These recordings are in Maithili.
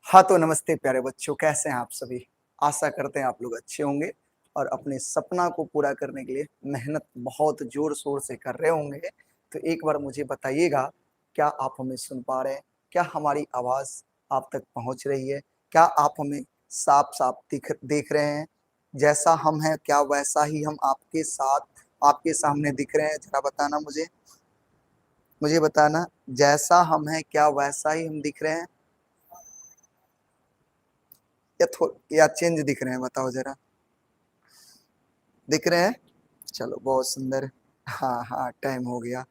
हाँ तो नमस्ते प्यारे बच्चों, कैसे हैं आप सभी। आशा करते हैं आप लोग अच्छे होंगे और अपने सपना को पूरा करने के लिए मेहनत बहुत जोर शोर से कर रहे होंगे। तो एक बार मुझे बताइएगा, क्या आप हमें सुन पा रहे हैं? क्या हमारी आवाज़ आप तक पहुंच रही है? क्या आप हमें साफ-साफ देख रहे हैं? जैसा हम हैं क्या वैसा ही हम आपके साथ, आपके सामने दिख रहे हैं? जरा बताना मुझे, मुझे बताना, जैसा हम हैं क्या वैसा ही हम दिख रहे हैं या या चेंज दिख रहे हैं? बताओ जरा, दिख रहे हैं? चलो बहुत सुंदर। हाँ हाँ, टाइम हो गया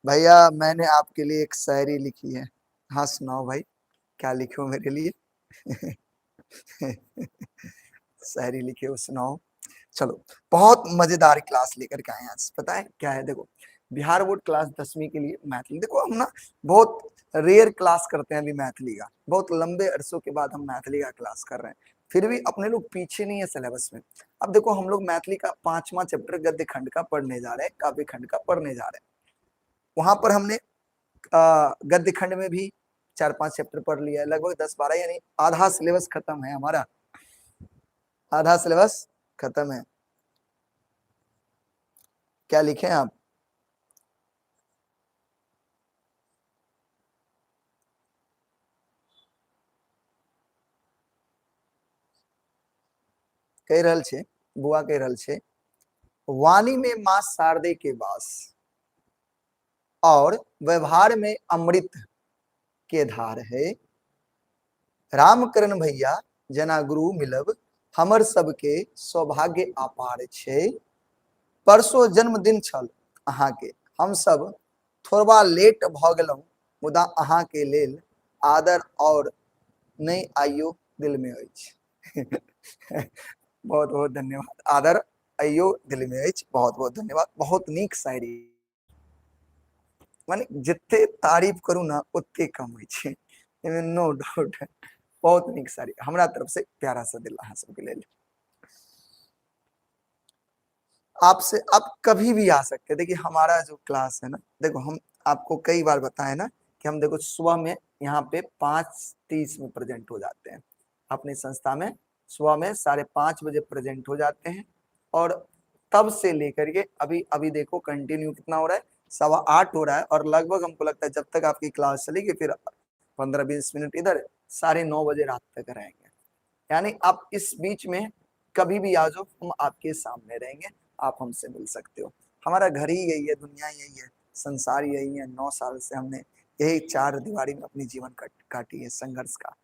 भैया। मैंने आपके लिए एक शायरी लिखी है। हाँ सुनाओ भाई, क्या लिखे हो मेरे लिए? शायरी लिखे हो, सुनाओ। चलो बहुत मजेदार क्लास लेकर के आए हैं आज। पता है क्या है? देखो, बिहार बोर्ड क्लास 10वीं के लिए मैथिली। देखो हम ना बहुत रेयर क्लास करते हैं अभी मैथिली का, बहुत लंबे अरसों के बाद हम मैथिली का क्लास कर रहे हैं, फिर भी अपने लोग पीछे नहीं है सिलेबस में। अब देखो हम लोग मैथिली का 5वां चैप्टर गद्य खंड का पढ़ने जा रहे हैं, काव्य खंड का पढ़ने जा रहे हैं। वहां पर हमने गद्य खंड में भी 4-5 चैप्टर पढ़ लिया है, लगभग 10-12, यानी आधा सिलेबस खत्म है हमारा, आधा सिलेबस खत्म है। क्या लिखे हैं आप? कह रहल छे बुआ, कह रहल छे वाणी में माँ शारदे के वास और व्यवहार में अमृत के धार है। रामकरण भैया जना गुरु मिलब हमर सबके सौभाग्य अपार छे। परसों जन्मदिन छल अहाँ के, हम सब थोड़बा लेट भ गेलहुँ, मुदा अहाँ के लेल आदर और नहीं आइयो दिल में अछि। बहुत बहुत धन्यवाद। आदर आइयो दिल में अछि, बहुत बहुत धन्यवाद। बहुत नीक शायरी, माने जिते तारीफ करू ना ओते कम होइ छै, एहिमे नो डाउट। बहुत नीक शायरी हमरा तरफ से, प्यारा सा दिल अहाँ सबके लेल। आपसे आप कभी भी आ सकते हैं। देखिए हमारा जो क्लास है ना, देखो हम आपको कई बार बताए ना कि हम देखो सुबह में यहाँ पे 5:30 में प्रेजेंट हो जाते हैं अपनी संस्था में, सुबह में 5:30 बजे प्रेजेंट हो जाते हैं। और तब से लेकर के अभी देखो कंटिन्यू कितना हो रहा है, 8:15 हो रहा है। और लगभग हमको लगता है जब तक आपकी क्लास चलेगी फिर 15-20 मिनट इधर, 9:30 बजे रात तक रहेंगे। यानी आप इस बीच में कभी भी आ जाओ, हम आपके सामने रहेंगे, आप हमसे मिल सकते हो। हमारा घर ही यही है, दुनिया यही है, संसार यही है। 9 साल से हमने यही 4 दीवारी में अपनी जीवन काटी है। संघर्ष का,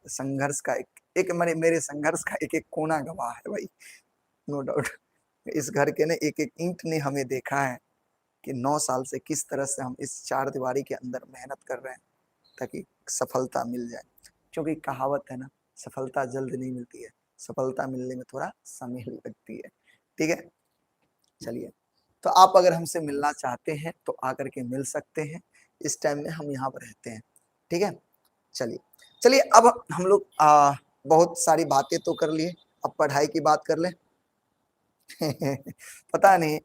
संघर्ष का एक, एक मेरे, मेरे संघर्ष का एक एक कोना गवाह है भाई, नो डाउट। इस घर के ने एक एक ईंट ने हमें देखा है कि 9 साल से किस तरह से हम इस 4 दीवारी के अंदर मेहनत कर रहे हैं ताकि सफलता मिल जाए। क्योंकि कहावत है ना, सफलता जल्द नहीं मिलती है, सफलता मिलने में थोड़ा समय लगती है। ठीक है, चलिए तो आप अगर हमसे मिलना चाहते हैं तो आकर के मिल सकते हैं। इस टाइम में हम यहाँ पर रहते हैं। ठीक है, चलिए चलिए अब हम लोग बहुत सारी बातें तो कर लिए, अब पढ़ाई की बात कर लें। पता नहीं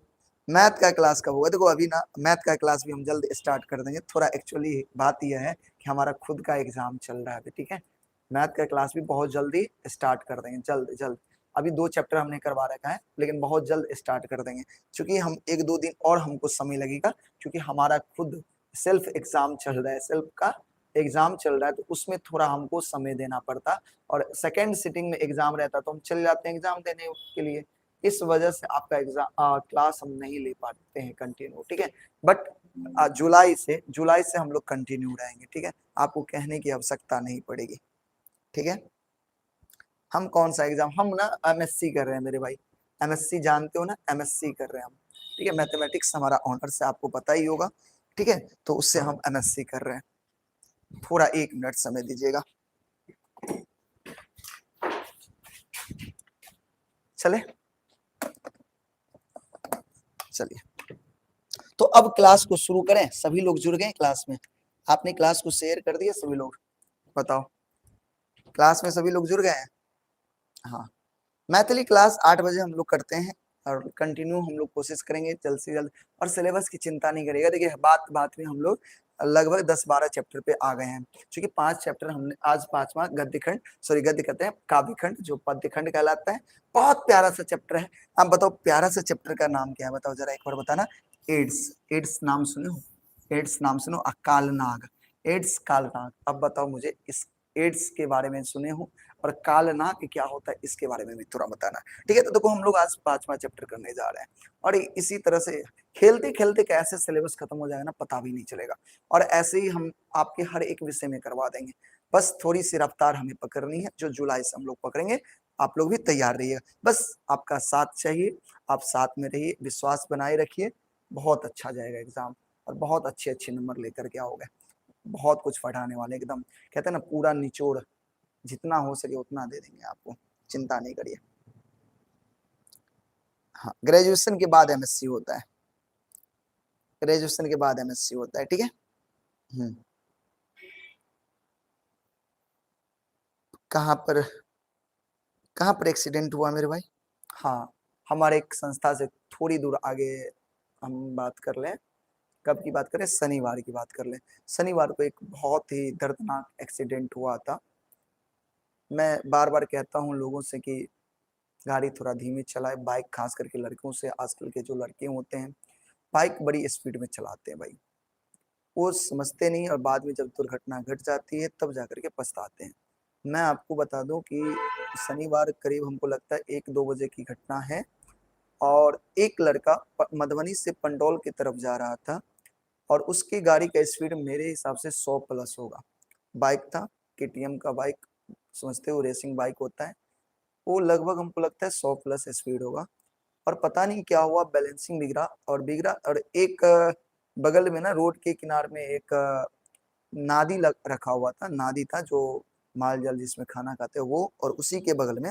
मैथ का क्लास कब होगा। देखो अभी ना मैथ का क्लास भी हम जल्द स्टार्ट कर देंगे। थोड़ा एक्चुअली बात यह है कि हमारा खुद का एग्जाम चल रहा है अभी। ठीक है, मैथ का क्लास भी बहुत जल्दी स्टार्ट कर देंगे, जल्द जल्द। अभी 2 चैप्टर हमने करवा रखा है, लेकिन बहुत जल्द स्टार्ट कर देंगे। क्योंकि हम 1-2 दिन और हमको समय लगेगा, क्योंकि हमारा खुद सेल्फ एग्जाम चल रहा है, सेल्फ का एग्जाम चल रहा है, तो उसमें थोड़ा हमको समय देना पड़ता। और सेकेंड सिटिंग में एग्जाम रहता तो हम चले जाते हैं एग्जाम देने के लिए। इस वजह से आपका एग्जाम क्लास हम नहीं ले पाते हैं कंटिन्यू। ठीक है, बट जुलाई से हम लोग कंटिन्यू रहेंगे। ठीक है, आपको कहने की आवश्यकता नहीं पड़ेगी। ठीक है, हम कौन सा एग्जाम, हम ना एमएससी कर रहे हैं मेरे भाई, एमएससी जानते हो ना, एमएससी कर रहे हैं हम। ठीक है, मैथमेटिक्स हमारा ऑनर्स है, आपको पता ही होगा। ठीक है, तो उससे हम एमएससी कर रहे हैं। थोड़ा 1 मिनट समय दीजिएगा। चले, चलिए तो अब क्लास को शुरू करें। सभी लोग जुड़ गए क्लास में? आपने क्लास को शेयर कर दिया? सभी लोग बताओ, क्लास में सभी लोग जुड़ गए हैं? हाँ, मैथिली क्लास 8 बजे हम लोग करते हैं और कंटिन्यू हम लोग कोशिश करेंगे जल्द से जल्द। और सिलेबस की चिंता नहीं करेगा। देखिए बात बात में हम लोग लगभग 10-12 चैप्टर पे आ गए हैं। क्योंकि 5 चैप्टर हमने आज 5वां गद्य खंड, सॉरी गद्य कहते हैं, काव्य खंड जो पद्य खंड कहलाता है। बहुत प्यारा सा चैप्टर है। आप बताओ प्यारा सा चैप्टर का नाम क्या है, बताओ जरा एक बार बताना। एड्स, एड्स नाम सुनो, एड्स नाम सुनो, कालनाग, एड्स कालनाग। अब बताओ मुझे इस एड्स के बारे में सुने हो और कालनाग क्या होता है इसके बारे में भी थोड़ा बताना, ठीक है। तो देखो हम लोग आज 5वां चैप्टर करने जा रहे हैं और इसी तरह से खेलते खेलते कैसे सिलेबस खत्म हो जाएगा ना पता भी नहीं चलेगा। और ऐसे ही हम आपके हर एक विषय में करवा देंगे, बस थोड़ी सी रफ्तार हमें पकड़नी है जो जुलाई से हम लोग पकड़ेंगे। आप लोग भी तैयार रहिएगा, बस आपका साथ चाहिए, आप साथ में रहिए, विश्वास बनाए रखिए, बहुत अच्छा जाएगा एग्जाम और बहुत अच्छे अच्छे नंबर लेकर के आओगे। बहुत कुछ पढ़ाने वाले, एकदम कहते हैं ना पूरा निचोड़, जितना हो सके उतना दे देंगे आपको, चिंता नहीं करिए। हाँ, ग्रेजुएशन के बाद एमएससी होता है, ग्रेजुएशन के बाद एमएससी होता है, ठीक है। कहाँ पर, कहाँ पर एक्सीडेंट हुआ मेरे भाई? हाँ, हमारे एक संस्था से थोड़ी दूर आगे हम बात कर लें, कब की बात करें, शनिवार की बात कर लें। शनिवार को एक बहुत ही दर्दनाक एक्सीडेंट हुआ था। मैं बार-बार कहता हूँ लोगों से कि गाड़ी थोड़ा धीमे चलाए, बाइक खास करके लड़कों से, आजकल के जो लड़के होते हैं बाइक बड़ी स्पीड में चलाते हैं भाई, वो समझते नहीं और बाद में जब दुर्घटना घट जाती है तब जा करके पछताते हैं। मैं आपको बता दूं कि शनिवार करीब हमको लगता है 1-2 बजे की घटना है और एक लड़का मधुबनी से पंडौल की तरफ जा रहा था और उसकी गाड़ी का स्पीड मेरे हिसाब से 100 प्लस होगा। बाइक था, केटीएम का बाइक, समझते हो रेसिंग बाइक होता है, वो लगभग हमको लगता है 100 प्लस स्पीड होगा। और पता नहीं क्या हुआ, बैलेंसिंग बिगड़ा और बिगड़ा और एक बगल में ना रोड के किनारे में एक नादी लग रखा हुआ था, नादी था जो माल जाल जिसमें खाना खाते हैं वो, और उसी के बगल में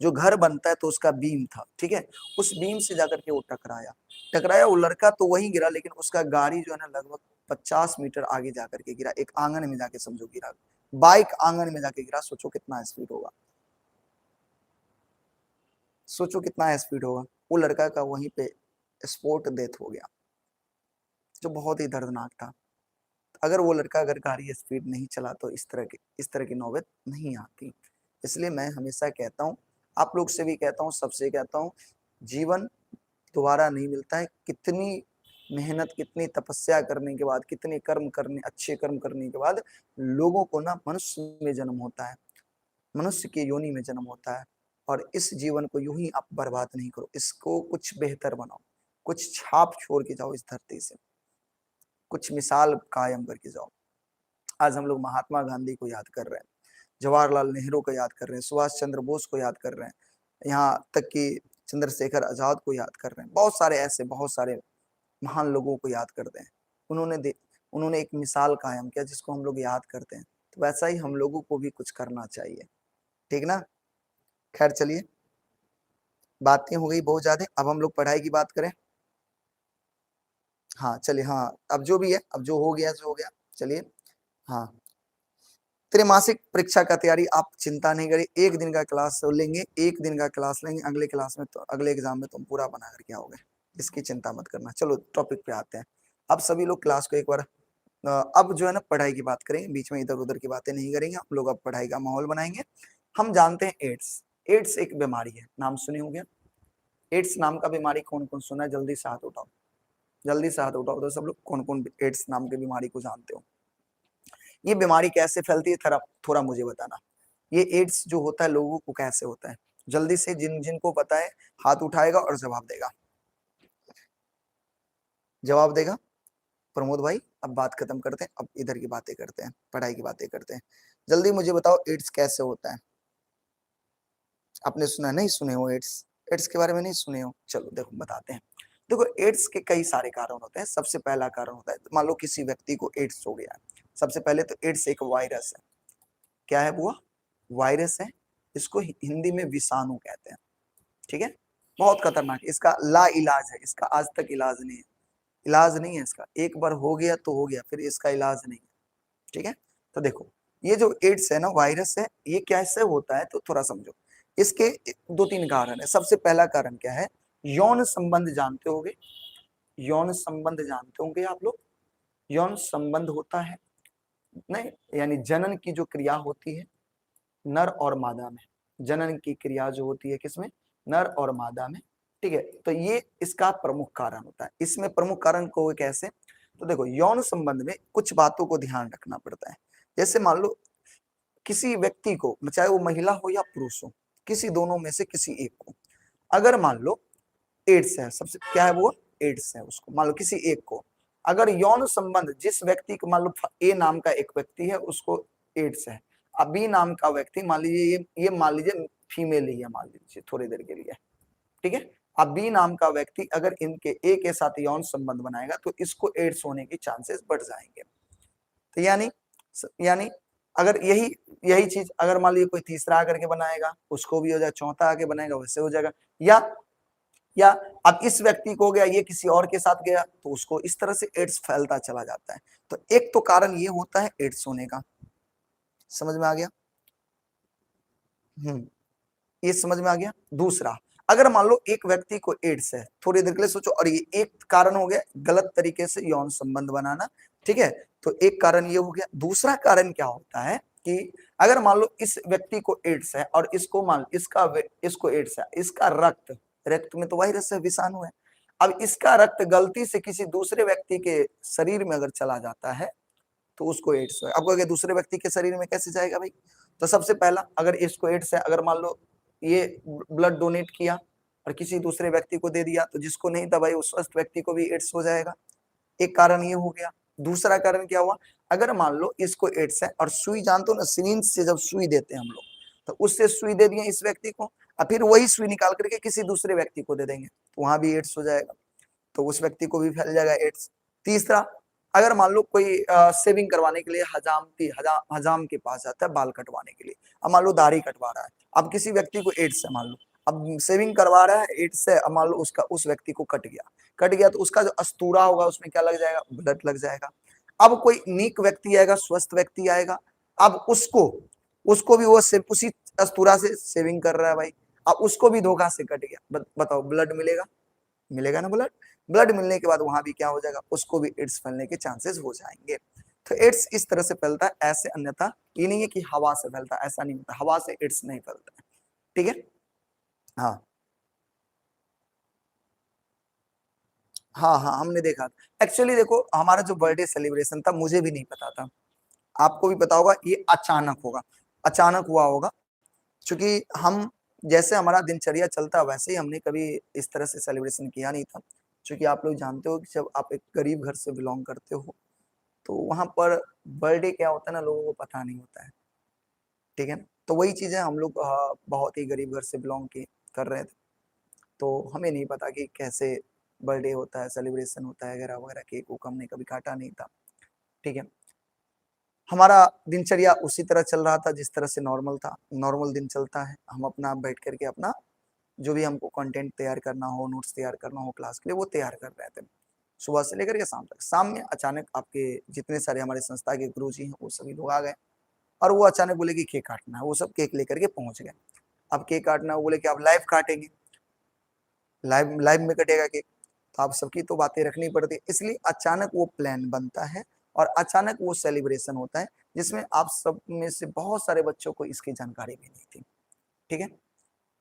जो घर बनता है तो उसका बीम था, ठीक है, उस बीम से जाकर के वो टकराया, टकराया वो लड़का तो वहीं गिरा, लेकिन उसका गाड़ी जो है ना लगभग 50 मीटर आगे जाकर के गिरा, एक आंगन में जाके समझो गिरा, बाइक आंगन में जाके गिरा। सोचो कितना स्पीड होगा, सोचो कितना स्पीड होगा। वो लड़का का वहीं पे स्पॉट डेथ हो गया, जो बहुत ही दर्दनाक था। अगर वो लड़का अगर गाड़ी स्पीड नहीं चला तो इस तरह की नौबत नहीं आती। इसलिए मैं हमेशा कहता हूँ, आप लोग से भी कहता हूँ, सबसे कहता हूँ, जीवन दोबारा नहीं मिलता है। कितनी मेहनत, कितनी तपस्या करने के बाद, कितने कर्म करने, अच्छे कर्म करने के बाद लोगों को ना मनुष्य में जन्म होता है, मनुष्य की योनि में जन्म होता है। और इस जीवन को यूं ही आप बर्बाद नहीं करो, इसको कुछ बेहतर बनाओ, कुछ छाप छोड़ के जाओ इस धरती से, कुछ मिसाल कायम करके जाओ। आज हम लोग महात्मा गांधी को याद कर रहे हैं, जवाहरलाल नेहरू को याद कर रहे हैं, सुभाष चंद्र बोस को याद कर रहे हैं, यहाँ तक कि चंद्रशेखर आज़ाद को याद कर रहे हैं, बहुत सारे ऐसे बहुत सारे महान लोगों को याद करते हैं। उन्होंने एक मिसाल कायम किया जिसको हम लोग याद करते हैं। तो वैसा ही हम लोगों को भी कुछ करना चाहिए, ठीक ना। खैर चलिए, बातें हो गई बहुत ज्यादा, अब हम लोग पढ़ाई की बात करें। हाँ चलिए, हाँ अब जो भी है, अब जो हो गया सो हो गया। चलिए, हाँ त्रैमासिक परीक्षा का तैयारी आप चिंता नहीं करिए, एक दिन का क्लास लेंगे, एक दिन का क्लास लेंगे, अगले क्लास में तो अगले एग्जाम में तुम पूरा बना करके आओगे, इसकी चिंता मत करना। चलो टॉपिक पे आते हैं। अब सभी लोग क्लास को एक बार, अब जो है ना पढ़ाई की बात करेंगे, बीच में इधर उधर की बातें नहीं करेंगे हम लोग, अब पढ़ाई का माहौल बनाएंगे। हम जानते हैं एड्स, एड्स एक बीमारी है, नाम सुने होंगे। एड्स नाम का बीमारी कौन कौन सुना है, जल्दी से हाथ उठाओ, जल्दी से हाथ उठाओ तो सब लोग कौन कौन एड्स नाम की बीमारी को जानते हो। ये बीमारी कैसे फैलती है थोड़ा थोड़ा मुझे बताना। ये एड्स जो होता है लोगों को कैसे होता है, जल्दी से जिन जिनको पता है हाथ उठाएगा और जवाब देगा, जवाब देगा प्रमोद भाई। अब बात खत्म करते हैं, अब इधर की बातें करते हैं, पढ़ाई की बातें करते हैं। जल्दी मुझे बताओ एड्स कैसे होता है। आपने सुना नहीं, सुने हो एड्स, एड्स के बारे में नहीं सुने हो? चलो देखो बताते हैं। देखो एड्स के कई सारे कारण होते हैं। सबसे पहला कारण होता है, मान लो किसी व्यक्ति को एड्स हो गया, सबसे पहले तो एड्स एक वायरस है। क्या है बुआ? वायरस है, इसको हिंदी में विषाणु कहते हैं, ठीक है। बहुत खतरनाक, इसका ला इलाज है, इसका आज तक इलाज नहीं है, इलाज नहीं है इसका। एक बार हो गया तो हो गया, फिर इसका इलाज नहीं है, ठीक है। तो देखो ये जो एड्स है ना, वायरस है, ये कैसे होता है तो थोड़ा समझो। इसके 2-3 कारण है। सबसे पहला कारण क्या है, यौन संबंध जानते होंगे, यौन संबंध जानते होंगे आप लोग। यौन संबंध होता है, नहीं यानी जनन की जो क्रिया होती है नर और मादा में, जनन की क्रिया जो होती है किसमें, नर और मादा में, ठीक है। तो ये इसका प्रमुख कारण होता है। इसमें प्रमुख कारण को कैसे, तो देखो यौन संबंध में कुछ बातों को ध्यान रखना पड़ता है। जैसे मान लो किसी व्यक्ति को, चाहे वो महिला हो या पुरुष हो, किसी दोनों में से किसी एक को अगर मान लो एड्स है, सबसे क्या है वो एड्स है, उसको मान लो किसी एक को अगर यौन संबंध, जिस व्यक्ति को मान लो ए नाम का एक व्यक्ति है उसको एड्स है, अब बी नाम का व्यक्ति मान लीजिए ये मान लीजिए फीमेल ही है मान लीजिए थोड़ी देर के लिए, ठीक है। अब बी नाम का व्यक्ति अगर इनके ए के साथ यौन संबंध बनाएगा तो इसको एड्स होने के चांसेस बढ़ जाएंगे। तो यानी यानी अगर यही यही चीज अगर मान लीजिए कोई तीसरा आकर के बनाएगा उसको भी हो जाए, चौथा आके बनाएगा वैसे हो जाएगा, या अब इस व्यक्ति को हो गया, ये किसी और के साथ गया तो उसको इस तरह से एड्स फैलता चला जाता है। तो एक तो कारण ये होता है एड्स होने का, समझ में आ गया, ये समझ में आ गया। दूसरा, अगर मान लो एक व्यक्ति को एड्स है, थोड़ी देर के लिए सोचो, और ये एक कारण हो गया गलत तरीके से यौन संबंध बनाना, ठीक है, तो एक कारण ये हो गया। दूसरा कारण क्या होता है कि अगर मान लो इस व्यक्ति को एड्स है और इसको मान इसका इसको एड्स है, इसका रक्त, रक्त में तो वायरस है, विषाणु है, अब इसका रक्त गलती से किसी दूसरे व्यक्ति के शरीर में अगर चला जाता है तो उसको एड्स है। अब अगर दूसरे व्यक्ति के शरीर में कैसे जाएगा भाई, तो सबसे पहला अगर इसको एड्स है, अगर मान लो ये ब्लड डोनेट किया और किसी दूसरे व्यक्ति को दे दिया तो जिसको नहीं था भाई उस स्वस्थ व्यक्ति को भी एड्स हो जाएगा, एक कारण ये हो गया। दूसरा कारण क्या हुआ, अगर मान लो इसको एड्स है और सुई, जानते हो ना सिरिंज से जब सुई देते हैं हम लोग, तो उससे सुई दे दिए इस व्यक्ति को और फिर वही सुई निकाल करके किसी दूसरे व्यक्ति को दे देंगे तो वहां भी एड्स हो जाएगा, तो उस व्यक्ति को भी फैल जाएगा एड्स। तीसरा, अगर मान लो कोई सेविंग करवाने के लिए हजाम के पास जाता है बाल कटवाने के लिए, अब मान लो दाढ़ी कटवा रहा है, अब किसी व्यक्ति को एड्स है मान लो, अब सेविंग करवा रहा है एड्स है, अब मान लो उसका उस व्यक्ति को कट गया, कट गया तो उसका जो अस्तूरा होगा उसमें क्या लग जाएगा, ब्लड लग जाएगा। अब कोई नीक व्यक्ति आएगा, स्वस्थ व्यक्ति आएगा, अब उसको उसको भी वो उसी अस्तूरा से सेविंग कर रहा है भाई, अब उसको भी धोखा से कट गया, बताओ ब्लड मिलेगा, मिलेगा ना ब्लड, ब्लड मिलने के बाद वहां भी क्या हो जाएगा, उसको भी एड्स फैलने के चांसेस हो जाएंगे। तो एड्स इस तरह से फैलता है, ऐसे अन्यथा ये नहीं है कि हवा से फैलता है, ऐसा नहीं होता, हवा से एड्स नहीं फैलता है, ठीक है। हाँ हाँ हाँ, हमने देखा। एक्चुअली देखो हमारा जो बर्थडे सेलिब्रेशन था मुझे भी नहीं पता था, आपको भी पता होगा, ये अचानक होगा, अचानक हुआ होगा, क्योंकि हम जैसे हमारा दिनचर्या चलता वैसे ही हमने कभी इस तरह से सेलिब्रेशन किया नहीं था। क्योंकि आप लोग जानते हो कि जब आप एक गरीब घर से बिलोंग करते हो तो वहाँ पर बर्थडे क्या होता है ना, लोगों को पता नहीं होता है, ठीक है ना। तो वही चीज़ें हम लोग बहुत ही गरीब घर से बिलोंग कर रहे थे, तो हमें नहीं पता कि कैसे बर्थडे होता है, सेलिब्रेशन होता है वगैरह वगैरह, केक वोक हमने कभी काटा नहीं था, ठीक है। हमारा दिनचर्या उसी तरह चल रहा था जिस तरह से नॉर्मल था, नॉर्मल दिन चलता है। हम अपना बैठ करके अपना जो भी हमको कंटेंट तैयार करना हो, नोट्स तैयार करना हो क्लास के लिए, वो तैयार कर रहे थे सुबह से लेकर के शाम तक। शाम में अचानक आपके जितने सारे हमारे संस्था के गुरु जी हैं वो सभी लोग आ गए और वो अचानक बोले कि केक काटना है, वो सब केक लेकर के पहुंच गए। अब केक काटना है, वो बोले कि आप लाइव काटेंगे, लाइव लाइव में कटेगा केक, तो आप सबकी तो बातें रखनी पड़ती है। इसलिए अचानक वो प्लान बनता है और अचानक वो सेलिब्रेशन होता है जिसमें आप सब में से बहुत सारे बच्चों को इसकी जानकारी भी नहीं थी, ठीक है।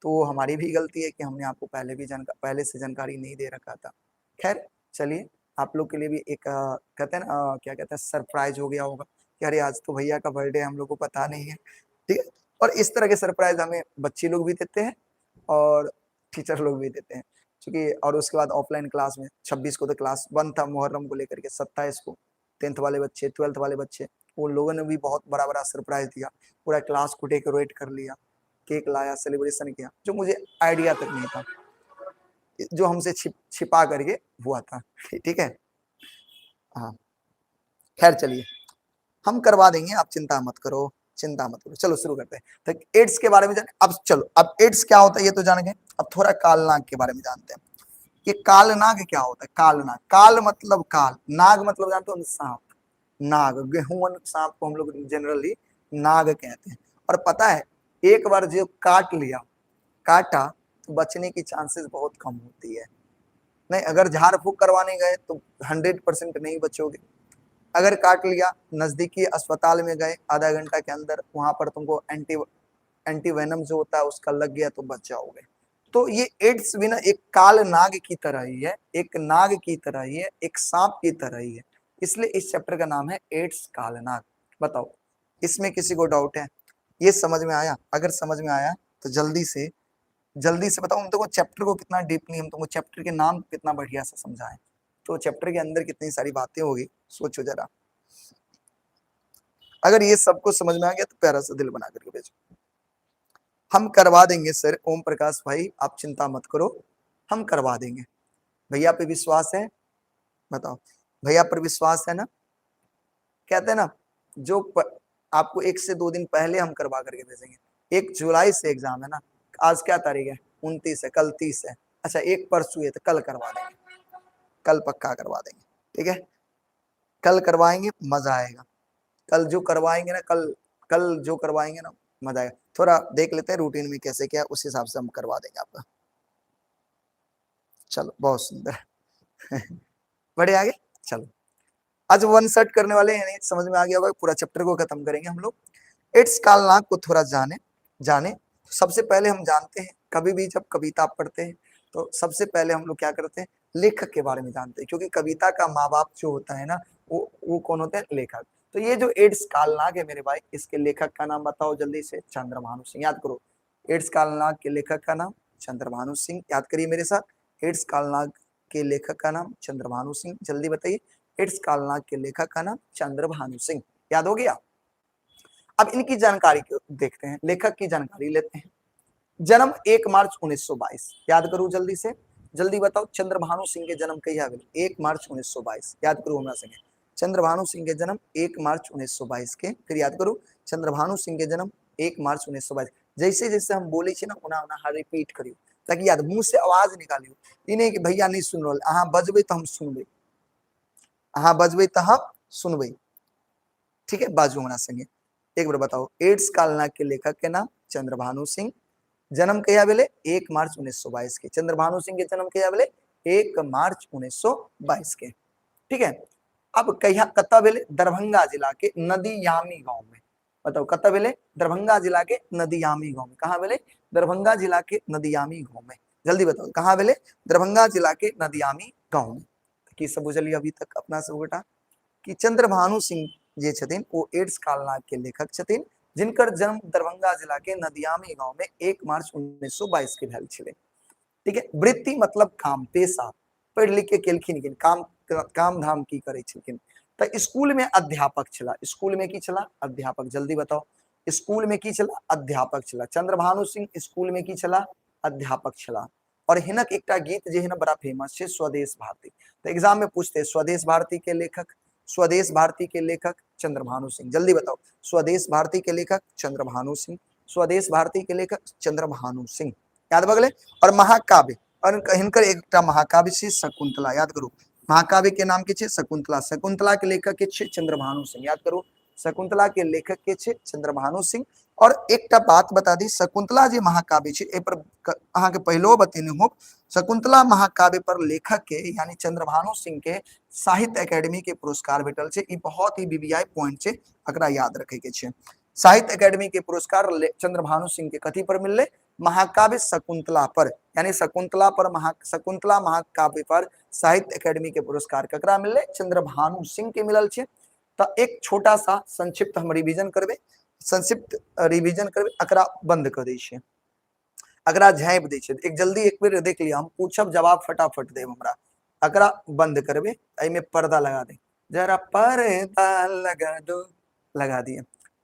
तो हमारी भी गलती है कि हमने आपको पहले भी पहले से जानकारी नहीं दे रखा था। खैर चलिए, आप लोग के लिए भी एक कहते हैं ना, क्या कहते हैं, सरप्राइज हो गया होगा कि अरे आज तो भैया का बर्थडे हम लोग को पता नहीं है, ठीक है। और इस तरह के सरप्राइज हमें बच्चे लोग भी देते हैं और टीचर लोग भी देते हैं, क्योंकि और उसके बाद ऑफलाइन क्लास में 26 को तो क्लास बंद था मुहर्रम को लेकर के, 27 को 10th वाले बच्चे, 12th वाले बच्चे, उन लोगों ने भी बहुत बड़ा बड़ा सरप्राइज दिया, पूरा क्लास को डेकोरेट कर लिया, केक लाया, सेलिब्रेशन किया, जो मुझे आइडिया तक नहीं था, जो हमसे छिपा करके हुआ था, ठीक है। हाँ खैर चलिए, हम करवा देंगे, आप चिंता मत करो, चिंता मत करो। चलो शुरू करते हैं। तो एड्स के बारे में जाने, अब चलो अब एड्स क्या होता है ये तो जान गए, अब थोड़ा कालनाग के बारे में जानते हैं। ये कालनाग क्या होता है? कालनाग, काल मतलब काल, नाग मतलब जानते हो सांप, नाग, गेहूं सांप को हम लोग जनरली नाग कहते हैं। और पता है एक बार जो काट लिया, काटा तो बचने की चांसेस बहुत कम होती है। नहीं अगर झाड़ फूक करवाने गए तो 100% नहीं बचोगे। अगर काट लिया, नजदीकी अस्पताल में गए, आधा घंटा के अंदर वहां पर तुमको एंटी एंटी वेनम जो होता है उसका लग गया तो बच जाओगे। तो ये एड्स भी ना एक काल नाग की तरह ही है, एक नाग की तरह ही है, एक सांप की तरह ही है, इसलिए इस चैप्टर का नाम है एड्स कालनाग। बताओ इसमें किसी को डाउट है? ये समझ में आया? अगर समझ में आया तो जल्दी से जल्दी से बताओ। हम तुमको चैप्टर को कितना डीपली, हम तुमको चैप्टर के नाम कितना बढ़िया से समझाएं, तो चैप्टर के अंदर कितनी सारी बातें होगी, सोचो जरा। अगर ये सबको समझ में आ गया तो प्यारा सा दिल बना करके भेजो। हम करवा देंगे सर, ओम प्रकाश भाई आप चिंता मत करो, हम करवा देंगे। भैया पे विश्वास है? बताओ भैया पर विश्वास है ना? कहते हैं ना जो आपको 1 से 2 दिन पहले हम करवा करके भेजेंगे। 1 जुलाई से एग्जाम है ना, आज क्या तारीख है? 29 है, कल 30 है, अच्छा एक परसों है, तो कल करवा देंगे, कल पक्का करवा देंगे, ठीक है? कल करवाएंगे, मजा आएगा। कल जो करवाएंगे ना, कल कल जो करवाएंगे ना, मजा आएगा। थोड़ा देख लेते हैं रूटीन में कैसे क्या, उस हिसाब से हम करवा देंगे आपका। चलो बहुत सुंदर, बढ़े आगे। चलो आज वन शॉट करने वाले हैं, यानी समझ में आ गया होगा, पूरा चैप्टर को खत्म करेंगे हम लोग। एड्स कालनाग को थोड़ा जाने जाने। सबसे पहले हम जानते हैं, कभी भी जब कविता पढ़ते हैं तो सबसे पहले हम लोग क्या करते हैं, लेखक के बारे में जानते हैं, क्योंकि कविता का माँ बाप जो होता है ना, वो कौन होते हैं? लेखक। तो ये जो एड्स कालनाग है मेरे भाई, इसके लेखक का नाम बताओ जल्दी से। चंद्रभानु सिंह। याद करो, एड्स कालनाग के लेखक का नाम चंद्रभानु सिंह। याद करिए मेरे साथ, एड्स कालनाग के लेखक का नाम चंद्रभानु सिंह। जल्दी बताइए, एड्स कालनाग के लेखक का नाम चंद्रभानु सिंह। याद हो गया? अब इनकी जानकारी देखते हैं, लेखक की जानकारी लेते हैं। जन्म 1 मार्च 1922। याद करो जल्दी से, जल्दी बताओ, चंद्रभानु सिंह के जन्म कहिया भेल? 1 मार्च 1922। याद करो हमरा संगे, चंद्रभानु सिंह के जन्म 1 मार्च 1922 के। फिर याद करो, चंद्रभानु सिंह के जन्म 1 मार्च 1922। जैसे जैसे हम बोले छे ना, ओना ओना अहाँ रिपीट करियो, ताकि याद मुंह से आवाज निकालियो। ई नहीं कि भैया नहीं सुन रहल, अहाँ बजबै तो हम सुनबै, अहाँ बजबै तो हम सुनबै, ठीक है? बाजू हमरा संगे एक बार बताओ, एड्स कालनाग के लेखक के नाम चंद्रभानु सिंह। जन्म कहिया भेलै? 1 मार्च 1922 के। चंद्रभानु सिंह के जन्म कहिया भेलै? 1 मार्च 1922 के, ठीक है? अब कहिया कतऽ भेलै? दरभंगा जिला के नदियामी गांव में। बताओ कतऽ भेलै? दरभंगा जिला के नदियामी गांव में। कहाँ भेलै? दरभंगा जिला के नदियामी गांव में। जल्दी बताओ कहाँ भेलै? दरभंगा जिला के नदियामी गांव में। की सब बुझलिए अभी तक अपना सब गोटा कि चंद्रभानु सिंह जे छथिन ओ एड्स कालनाग के लेखक छथिन, जिनकर जन्म दरभंगा जिला के नदियामी गांव में 1 मार्च 1922 के भेल छलै, ठीक है? वृत्ति मतलब काम, पेशा, पढ़ि लिख के केलखिन लेकिन काम काम धाम की करै छलखिन? तऽ स्कूल में अध्यापक छला। स्कूल में की छला? अध्यापक। जल्दी बताओ, स्कूल में की छला? अध्यापक छला। चंद्रभानु सिंह स्कूल में की छला? अध्यापक छला। और हिनक एकटा गीत जे है ना बड़ा फेमस है, स्वदेश भारती। तो एग्जाम में पूछते हैं स्वदेश भारती के लेखक, स्वदेश भारती के लेखक चंद्रभानु सिंह। जल्दी बताओ, स्वदेश भारती के लेखक चंद्रभानु सिंह, स्वदेश भारती के लेखक चंद्रभानु सिंह। याद भऽ गेलै? और महाकाव्य, और हिनकर एकटा महाकाव्य छै शकुंतला। याद करू, महाकाव्य के नाम की छै? शकुंतला। शकुंतला के लेखक के छै? चंद्रभानु सिंह। याद करू, शकुंतला के लेखक के छै? चंद्रभानु सिंह। और एकटा बात बता दी, शकुंतला जे महाकाव्य छै, एहि पर अहाँके पहिलो बतेने हो, शकुंतला महाकाव्य पर लेखक के यानी चंद्रभानु सिंह के साहित्य एकेडमी के पुरस्कार भेटल छै। ई बहुत ही वीवीआई पॉइंट छै, एकरा याद रखे के छै। साहित्य एकेडमी के पुरस्कार चंद्रभानु सिंह के कथी पर मिललै? महाकाव्य शकुंतला पर, यानी शकुंतला पर, शकुंतला महाकाव्य पर साहित्य एकेडमी के पुरस्कार ककरा मिललै? चंद्रभानु सिंह के मिलल छै। तऽ एक छोटा सा संक्षिप्त हम रिवीजन करबै, संक्षिप्त रिवीजन करबै, एकरा बंद कऽ दै छियै, एकरा झाँपि दै छियै। एक जल्दी एक बेर देख लिअ, हम पूछब जवाब फटाफट देब हमरा। एकरा बंद करबै, एहिमे पर्दा लगा दे, जरा पर्दा लगा दो, लगा दिए,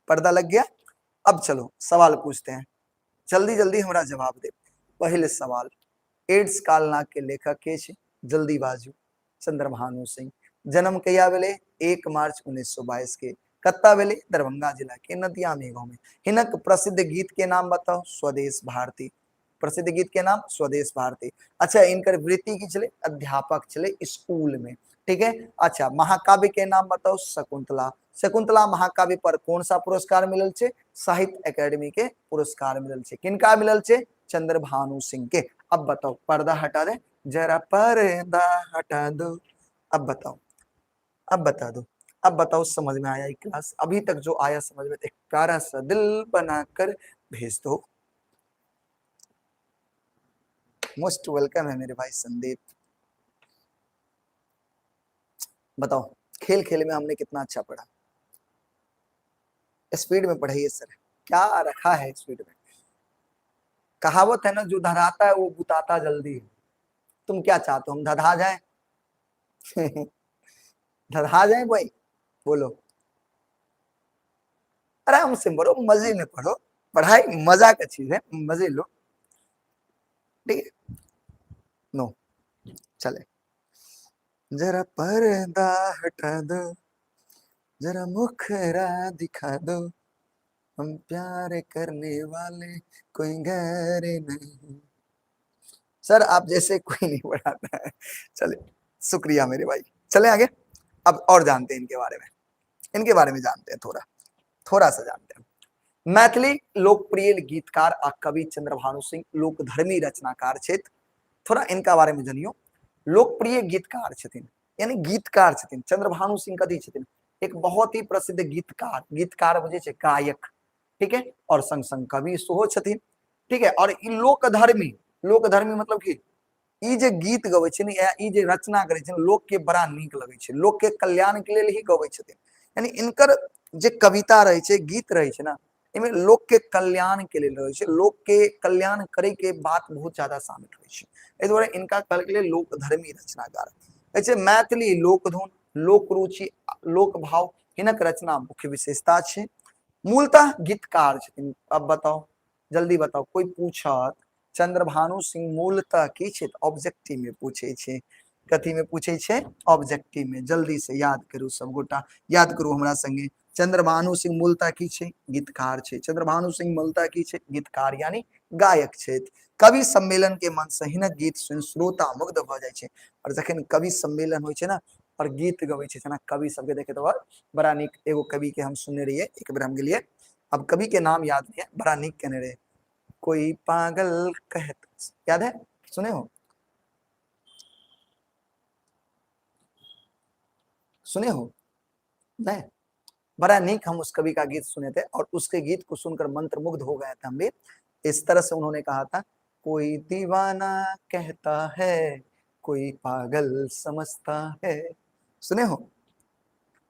पर्दा लग गया। अब चलो सवाल पूछते हैं, जल्दी जल्दी हमरा जवाब दे। पहले सवाल, एड्स कालनाग के लेखक के छै? जल्दी बाजू। चंद्रभानु सिंह। जन्म कहिया भेलै? 1 मार्च 1922 के। कत्ता भेलै? दरभंगा जिला के नदियामी गांव में। हिनक प्रसिद्ध गीत के नाम बताओ। स्वदेश भारती। प्रसिद्ध गीत के नाम स्वदेश भारती। अच्छा, इनकर वृत्ति की छलै? अध्यापक छलै स्कूल में, ठीक है। अच्छा, महाकाव्य के नाम बताओ। शकुंतला। शकुंतला महाकाव्य पर कौन सा पुरस्कार मिलल छै? साहित्य एकेडमी के पुरस्कार मिलल छै। किनका मिलल छै? चंद्रभानु सिंह के। अब बताओ, पर्दा हटा दे, जरा पर्दा हटा दो। अब बताओ, अब बता दो, अब बताओ समझ में आया ये क्लास? अभी तक जो आया समझ में, एक प्यारा सा दिल बनाकर भेज दो। मोस्ट welcome है मेरे भाई संदीप। बताओ खेल खेल में हमने कितना अच्छा पढ़ा। स्पीड में पढ़ाइए सर, क्या रखा है स्पीड में। कहावत है ना, जो धराता है वो बुताता जल्दी है। तुम क्या चाहते हो, हम धधा जाएं? धधा जाएं भाई? बोलो, आराम से पढ़ो, मजे में पढ़ो, पढ़ाई मजा का चीज है, मजे लो, ठीक है। नो चले, जरा पर्दा हटा दो, जरा मुखरा दिखा दो, हम प्यार करने वाले कोई गैर नहीं। सर आप जैसे कोई नहीं पढ़ाता है। चले शुक्रिया मेरे भाई। चले आगे, अब और जानते हैं इनके बारे में, इनके बारे में जानते हैं, थोड़ा थोड़ा सा जानते हैं। मैथिली लोकप्रिय गीतकार आ कवि चंद्रभानु सिंह लोकधर्मी रचनाकार छथि। थोड़ा इनका बारे में जानियो। लोकप्रिय गीतकार छथिन, यानी गीतकार छथिन चंद्रभानु सिंह। कथी छथिन? एक बहुत ही प्रसिद्ध गीतकार, गीतकार बुझे छै गायक, ठीक है, और संग संग कवि सेहो छथिन, ठीक है। और ई लोकधर्मी, लोकधर्मी मतलब कि ई जे गीत गबै छै ने, ई जे रचना करै छै, लोक के बड़ा नीक लगै छै, लोक के कल्याण के लेल ही गबै छथिन। यानी इनकर जे कविता रहै छै, गीत रहै छै ना, एहिमे लोक के कल्याण के लेल रहै छै, लोक के कल्याण करे के बात बहुत ज्यादा शामिल रहै छै। एहि दुआरे इनका कहल गेलै लोकधर्मी रचनाकार। छै मैथिली लोकधुन, लोक रुचि, लोक भाव हिनक रचना मुख्य विशेषता छै। मूलतः गीतकार छथिन। अब बताओ, जल्दी बताओ, कोई पूछत चंद्रभानु सिंह मूलतः की छै? ऑब्जेक्टिव में पूछे छै। कथी में पूछे छै? ऑब्जेक्टिव में। जल्दी से याद करू सब गोटा, याद करू हमरा संगे। चंद्रभानु सिंह मूलतः की छै? गीतकार छै। चंद्रभानु सिंह मूलतः की छै? गीतकार यानी गायक छथि। कवि सम्मेलन के मंच से हिनक गीत सुनि श्रोता मुग्ध भऽ जाइ छै। और जखन कवि सम्मेलन होइ छै ना और गीत गबै छै जेना कवि सबके देखैत बड़ा नीक। एगो कवि के हम सुनने रहियै, एक बेर हम गेलियै, अब कवि के नाम याद नहीं है, बड़ा नीक केने रहे, कोई पागल कहत, याद है? सुने हो? सुने हो? नहीं, बड़ा नीक हम उस कवि का गीत सुने थे और उसके गीत को सुनकर मंत्रमुग्ध हो गए थे हम भी। इस तरह से उन्होंने कहा था, कोई दीवाना कहता है, कोई पागल समझता है। सुने हो?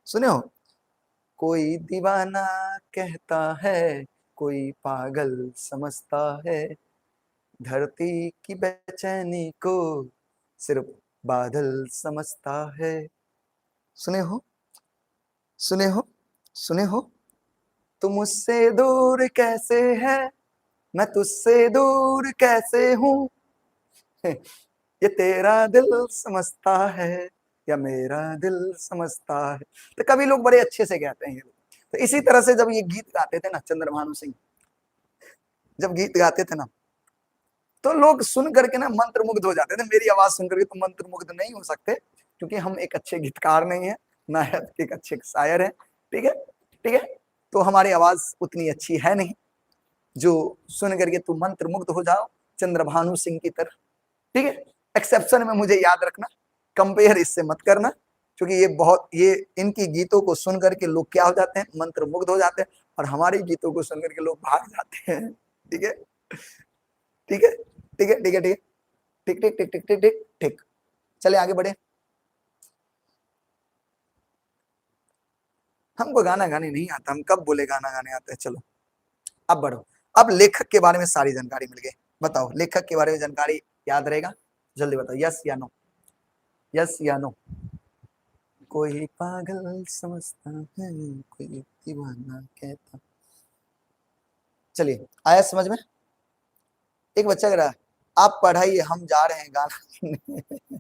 सुने हो? कोई दीवाना कहता है, कोई पागल समझता है, धरती की बेचैनी को सिर्फ बादल समझता है। सुने हो? सुने हो? सुने हो? तुम मुझसे दूर कैसे है, मैं तुझसे दूर कैसे हूँ, ये तेरा दिल समझता है या मेरा दिल समझता है। तो कभी लोग बड़े अच्छे से कहते हैं ये। तो इसी तरह से जब ये गीत गाते थे ना चंद्रभानु सिंह, जब गीत गाते थे ना तो लोग सुन करके ना मंत्रमुग्ध हो जाते थे। मेरी आवाज सुन करके तो मंत्रमुग्ध नहीं हो सकते क्योंकि हम एक अच्छे गीतकार नहीं है, ना एक अच्छे शायर हैं, ठीक है, ठीक है। तो हमारी आवाज उतनी अच्छी है नहीं जो सुन करके तुम मंत्रमुग्ध हो जाओ चंद्रभानु सिंह की तरह, ठीक है। एक्सेप्शन में मुझे याद रखना, कंपेयर इससे मत करना, क्योंकि ये बहुत, ये इनकी गीतों को सुन करके लोग क्या हो जाते हैं, मंत्रमुग्ध हो जाते हैं, और हमारे गीतों को सुन करके लोग भाग जाते हैं, ठीक है, ठीक है, ठीक है, ठीक है, ठीक है, ठीक ठीक ठीक ठीक ठीक ठीक ठीक। चले आगे बढ़े। हमको गाना गाने नहीं आता, हम कब बोले गाना गाने आते हैं। चलो अब बढ़ो, अब लेखक के बारे में सारी जानकारी मिल गई। बताओ लेखक के बारे में जानकारी याद रहेगा? जल्दी बताओ, यस या नो, यस या नो। कोई पागल समझता है, कोई दीवाना कहता। चलिए आया समझ में? एक बच्चा कह रहा है आप पढ़ाइए, हम जा रहे हैं गाना सुनने।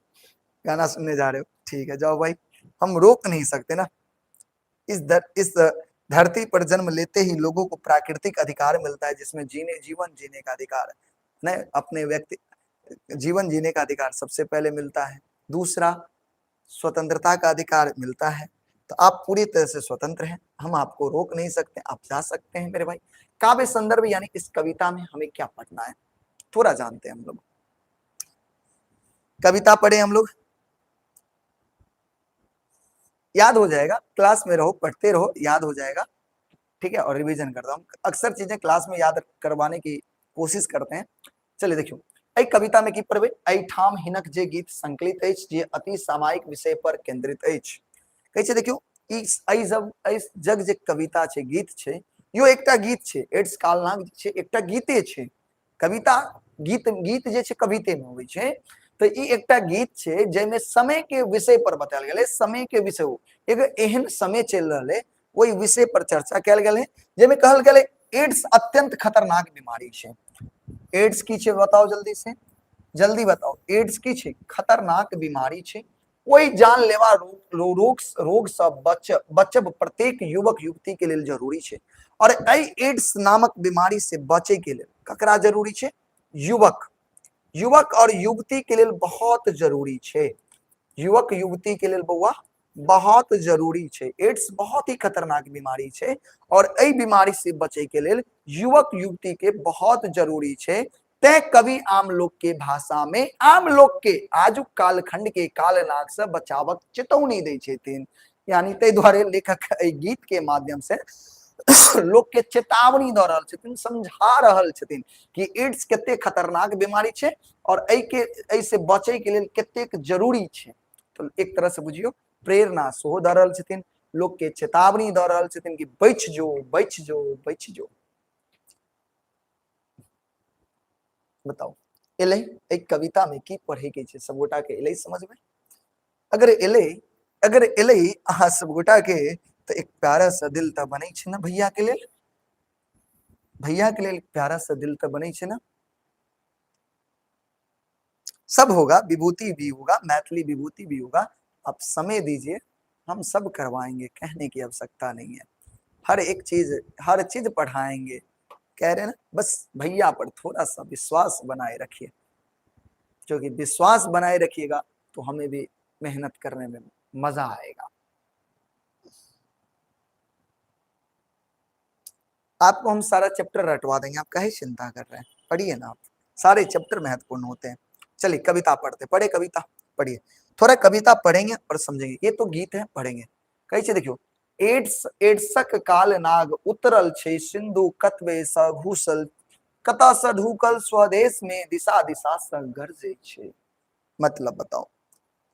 गाना सुनने जा रहे हो, ठीक है जाओ भाई, हम रोक नहीं सकते ना। इस धरती पर जन्म लेते ही लोगों को प्राकृतिक अधिकार मिलता है, जिसमें जीवन जीने का अधिकार है, नहीं अपने व्यक्ति जीवन जीने का अधिकार सबसे पहले मिलता है। दूसरा स्वतंत्रता का अधिकार मिलता है। तो आप पूरी तरह से स्वतंत्र हैं, हम आपको रोक नहीं सकते, आप जा सकते हैं मेरे भाई। काव्य संदर्भ यानी इस कविता में हमें क्या पढ़ना है थोड़ा जानते हैं हम लोग। कविता पढ़े हम लोग। याद हो जाएगा, क्लास में रहो, पढ़ते रहो, याद हो जाएगा, ठीक है। और रिवीजन करता हूँ, अक्सर चीजें क्लास में याद करवाने की कोशिश करते हैं। चलिए देखियो, एहि कविता में की पढ़बै, एहिठाम हिनक जे गीत संकलित अछि जे अति सामायिक विषय पर केंद्रित अछि। कहै छै देखियो, ई एहि सब एहि जग जे कविता छै, गीत छै, यो एकटा गीत छै, एड्स कालनाग जे छै एकटा गीते छै। कविता गीत, गीत जे छै कविते में होइ छै। तऽ ई एकटा गीत छै जाहिमे समय के विषय पर बतायल गेलै, समय के विषय, एक एहन समय चलि रहल है ओहि विषय पर चर्चा कयल गेल है, जाहिमे कहल गेलै एड्स अत्यंत खतरनाक बीमारी छै। एड्स की छै बताओ जल्दी से, जल्दी बताओ, एड्स की छै? खतरनाक बीमारी छै। ओहि जानलेवा रोग, रोग, रोग से बचब प्रत्येक युवक युवती के लेल जरूरी छै। और एहि एड्स नामक बीमारी से बचे के लेल ककरा जरूरी छै? युवक, युवक और युवती के लेल बहुत जरूरी छै। युवक युवती के लेल बौआ बहुत जरूरी छै। एड्स बहुत ही खतरनाक बीमारी छै और एहि बीमारी से बचे के लेल युवक युवती के बहुत जरूरी छै। तैं कवि आम लोक के भाषा में आम लोक के आजुक कालखंड के कालनाग से बचावक चेतौनी दै छथिन। यानी ताहि दुआरे लेखक एहि गीत के माध्यम से लोक के चेतावनी दऽ रहल छथिन, समझा रहल छथिन कि एड्स कते खतरनाक बीमारी छै और एहि के एहि से बचे के लेल कतेक जरूरी छै। तो एक तरह से बुझियौ प्रेरणा सेहो दऽ रहल छथिन, लोक के चेतावनी दऽ रहल छथिन कि बचि जो, बचि जो, बचि जो। बताउ एलै एक कविता में की पढ़े के छै सबगोटा के एलै समझ में? अगर एलै, अगर एलै अहाँ सबगोटा के तो एक प्यारा सा दिल तऽ बनै छै ना भैया के लेल, भैया के लेल प्यारा सा दिल तऽ बनै छै ना। सब होगा, विभूति भी होगा, मैथिली विभूति भी होगा। आप समय दीजिए, हम सब करवाएंगे, कहने की आवश्यकता नहीं है। हर एक चीज, हर चीज पढ़ाएंगे, कह रहे हैं ना, बस भैया पर थोड़ा सा विश्वास बनाए रखिए, क्योंकि विश्वास बनाए रखिएगा तो हमें भी मेहनत करने में मजा आएगा। आपको हम सारा चैप्टर रटवा देंगे, आप काहे चिंता कर रहे हैं, पढ़िए ना आप, सारे चैप्टर महत्वपूर्ण होते हैं। चलिए कविता पढ़ते, पढ़े कविता, पढ़िए थोड़ा कविता पढ़ेंगे और समझेंगे। ये तो गीत है, पढ़ेंगे। कैसे देखियो, एड्स, एड्सक काल नाग उतरल छे सिंधु कतबे स घुसल, कतऽ स ढूकल स्वदेश में दिशा दिशा स गरजे छे। मतलब बताओ,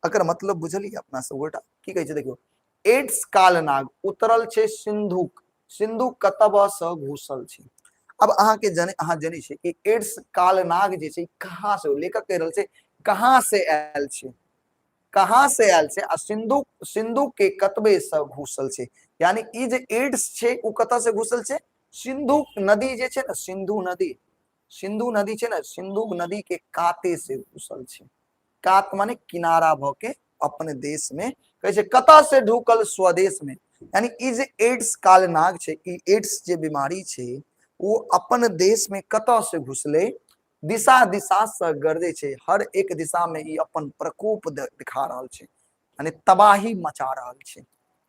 अकर मतलब बुझलिए अपना सब गोटा की कहै छै। देखियो, एड्स काल नाग उतरल छे सिंधु, सिंधु कतब स घुसल छे। अब अहाँ के जाने, अहाँ जाने छे कि एड्स काल नाग जे छे कहाँ से, लेखक कह रहल छे कहाँ से आयल छे, कहाँ से आयल छे, आ सिंधु, सिंधु के कतबे से घुसल छे। यानी ई जे एड्स छे उ कतऽ से घुसल छे? सिंधु नदी जे छे ना, सिंधु नदी, सिंधु नदी छे ना, सिंधु नदी के काते से घुसल छे। कात माने किनारा भ के अपने देश में कहै छै कतऽ से ढुकल स्वदेश में। यानी ई जे एड्स काल नाग छै, ई एड्स जे बीमारी छै वो अपन देश में कतऽ से घुसलै, दिशा दिशा से गरजै छै, हर एक दिशा में ई अपन प्रकोप दिखा रहल छै, यानी तबाही मचा रहल छै।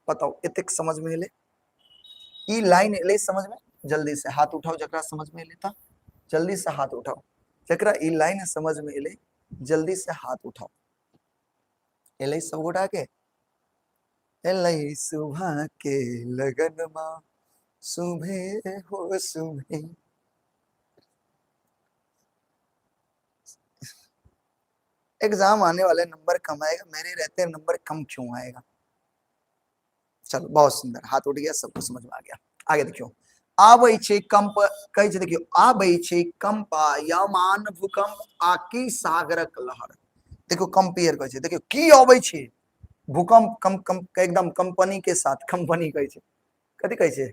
बताउ एतेक समझ में एलै? ई लाइन एलै समझ में? जल्दी से हाथ उठाओ जकरा समझ में एलै, तऽ जल्दी से हाथ उठाओ जकरा ई लाइन समझ में एलै, जल्दी से हाथ उठाओ। एलै सब गोटा के? एलै सुबह के लगन माँ, सुबह हो सुबह। एग्जाम आने वाले, नंबर कम आएगा, मेरे रहते नंबर कम क्यों आएगा? चलो बहुत सुंदर, हाथ उठ गया, सबको समझ में आ गया। आगे देखियो, आबै छै कंप, कहै छै देखियो, आबै छै कंपा यमान भूकंप आकी सागरक लहर। देखियो कंपेयर कहै छै, देखियो की आबै छै भूकंप, कम कम एकदम कंपनी के साथ, कंपनी कहै छै, कथी कहै छै,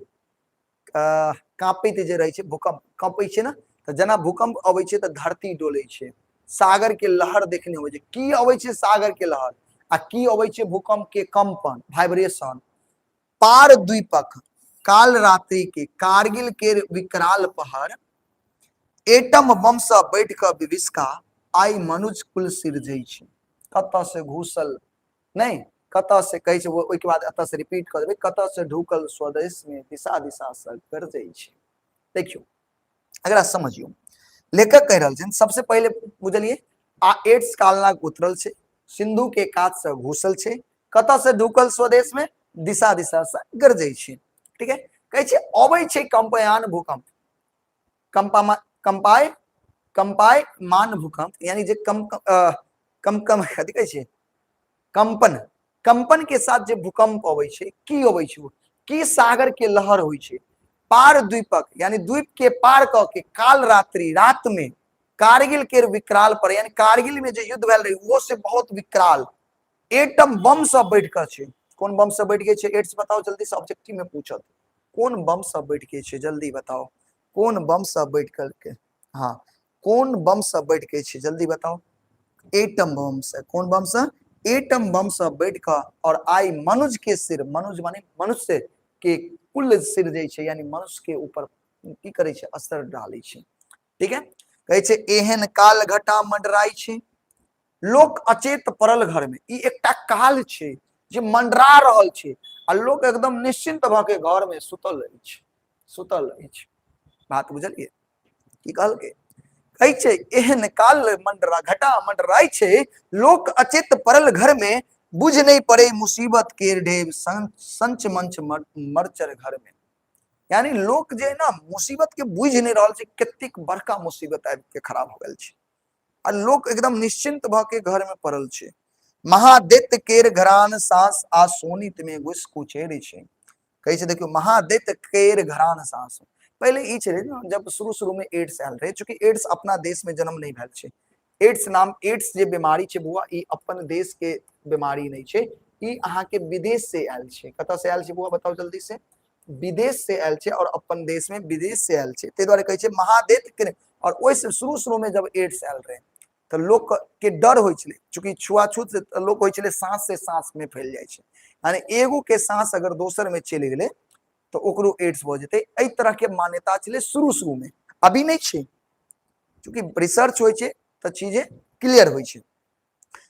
कांपैत जे रहै छै भूकंप, कांपै छै ने, तऽ जेना भूकंप अबै छै तऽ धरती डोलै छै, सागर के लहर देखने होइ छै। की अबै छै सागर के लहर आ की अबै छै भूकंप के कंपन, वाइब्रेशन। पार द्वीपक काल रात्रि के कारगिल के विकराल पहर, एटम बम से बैठ कऽ विभिषका आई मनुज कुल सिरजै छै। कतऽ से घुसल नहि, कतऽ से कहै छै, ओहिके बाद एतऽ से रिपीट कऽ देबै, कतऽ से ढुकल स्वदेश में दिशा दिशा से गरजै छै। देखियौ एकरा समझियौ, लेखक कहि रहल छनि सबसे पहिले बुझलिए आ एड्स कालनाग उतरल छै, सिंधु के कात से घुसल छै, कतऽ से ढुकल स्वदेश में दिशा दिशा से गरजै छै। ठीक है, कहै छै अबै छै कंपयान भूकंप, कंपामा कंपाय कंपाय मान भूकंप, यानी जे कम कम कम कथी कहै छै कंपन, कंपन के साथ जे भूकंप अबै छै, की अबै छै ओ? की सागर के लहर होइ छै। पार द्वीपक यानी द्वीप के पार कऽ के काल रात्रि रात में कारगिल के विकराल पर, यानी कारगिल में जे युद्ध भेल रहे वो से बहुत विकराल एटम बम सब बैठ के छै। कोन बम सब बैठ के छै एड्स बताओ जल्दी से, ऑब्जेक्टिव में पूछत कोन बम सब बैठ के छै, जल्दी बताओ कोन बम सब बैठ करके, हाँ कोन बम सब बैठ के छै जल्दी बताओ। एटम बम से, कोन बम से? एटम बम से बैठ के और आई मनुज के सिर, मनुज माने मनुष्य के कुल सिर जे छै, यानी मनुष्य के ऊपर की करे छै असर डाले छै। ठीक है, कहै छै एहन काल घटा मंडराई छै, लोक अचेत पड़ल घर में। ई एकटा काल छै जे मंडरा रहल छै आ लोक एकदम निश्चिंत भऽ के घर में सुतल अछि, सुतल अछि। बात बुझलियै की कहलकै? कहै छै एहन काल मंडरा घटा मंडराई छै, लोक अचेत पड़ल घर में, बुझ नहीं पड़े मुसीबत के ढेर संच मंच मरचर घर में। यानी लोक जे ना मुसीबत के बुझ नहीं रहल छै, कतेक बड़का मुसीबत आबि के खराब हो गेल छै आ लोक एकदम निश्चिंत भऽ के घर में पड़ल छै। महादैत्य केर घरान सास आ सोनित में घुस कुचेर छै। कहै छै देखियौ महादैत्य केर घरान सास, पहिले ई छलै ने जब शुरू शुरू में एड्स आयल रहै, चूँकि एड्स अपना देश में जन्म नहीं भेल छै, एड्स नाम एड्स जे बीमारी छै बुआ ई अपन देश के बीमारी नहीं छै, ई अहाँ के विदेश से आयल छै। कतऽ से आयल छै बुआ बताओ जल्दी से? विदेश से आयल छै और अपन देश में विदेश से आयल छै, ताहि दुआरे कहै छै महादैत्य के। और ओहिसँ शुरू शुरू में जब एड्स आयल रहै तऽ लोक के डर होइ छलै, चूँकि छुआछूत से लोक होइ छलै साँस से साँस में फैल जाइ छै, यानी एगो के साँस अगर दोसर में चलि गेलै तऽ ओकरो एड्स भऽ जेतै, एहि तरह के मान्यता छलै शुरू शुरू में, अभी नहि छै, चूँकि रिसर्च होइ छै तऽ चीजे क्लियर होइ छै।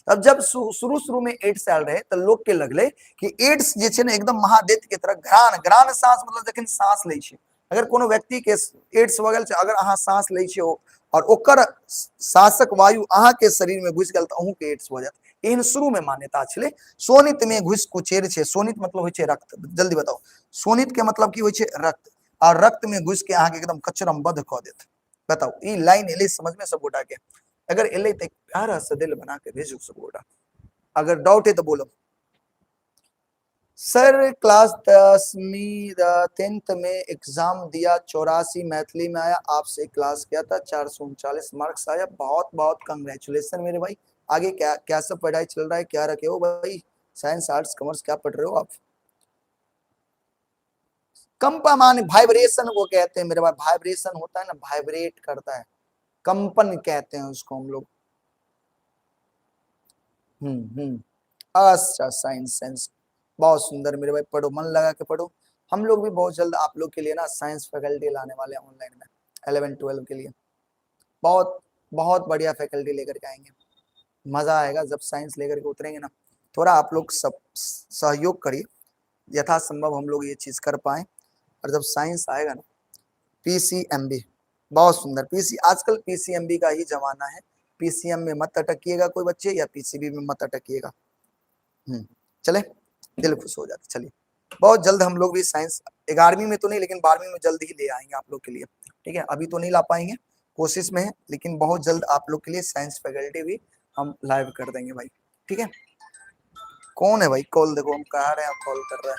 तब जब शुरू शुरू में एड्स आयल रहे तऽ लोक के लगलै कि एड्स जे छै ने एकदम महादैत्य के तरह घ्राण, घ्राण साँस मतलब जखन साँस लै छै, अगर कोनो व्यक्ति के एड्स भऽ गेल छै, अगर अहाँ साँस लै छियै और ओकर साँसक वायु अहाँ के शरीर में घुसि गेल तऽ अहूँ के एड्स भऽ जायत, एहन शुरू में मान्यता छलै। शोणित में घुसि कुचेर छै, शोणित मतलब होइ छै रक्त, जल्दी बताउ शोणित के मतलब की होइ छै? रक्त, और रक्त में घुसि के अहाँ के एकदम कचरमबद्ध कऽ देत। बताउ ई लाइन एलै समझ में सब गोटा के? अगर एलै तऽ प्यारा से दिल बना के भेजू सब गोटा, अगर डाउट है तो बोलो। सर क्लास 10वीं 10th में एग्जाम दिया, 84 मैथिली में आया, आपसे क्लास किया था, 439 मार्क्स आया, बहुत बहुत कंग्रेचुलेसन मेरे भाई। आगे क्या क्या सब पढ़ाई चल रहा है, क्या रखे हो भाई, साइंस आर्ट्स कॉमर्स क्या पढ़ रहे हो आप? कंपमान वाइब्रेशन को कहते हैं मेरे भाई, वाइब्रेशन होता है ना, वाइब्रेट करता है, कंपन कहते हैं उसको हम लोग। अच्छा साइंस साइंस बहुत सुंदर मेरे भाई, पढ़ो मन लगा के पढ़ो। हम लोग भी बहुत जल्द आप लोग के लिए ना साइंस फैकल्टी लाने वाले हैं ऑनलाइन में 11 12 के लिए, बहुत बहुत बढ़िया फैकल्टी लेकर के आएंगे, मजा आएगा जब साइंस लेकर के उतरेंगे ना। थोड़ा आप लोग सब सहयोग करिए, यथासंभव हम लोग ये चीज कर पाए। और जब साइंस आएगा ना, PCMB बहुत सुंदर, पीसी आजकल PCMB का ही जमाना है, PCM में मत अटकिएगा कोई बच्चे, या PCB में मत अटकिएगा। चले दिल खुश हो जाता। चलिए बहुत जल्द हम लोग भी साइंस 11वीं में तो नहीं लेकिन 12वीं में जल्द ही ले आएंगे आप लोग के लिए, ठीक है। अभी तो नहीं ला पाएंगे, कोशिश में है, लेकिन बहुत जल्द आप लोग के लिए साइंस फैकल्टी भी हम लाइव कर देंगे भाई, ठीक है। कौन है भाई कॉल, देखो हम कह रहे हैं कॉल कर रहे हैं,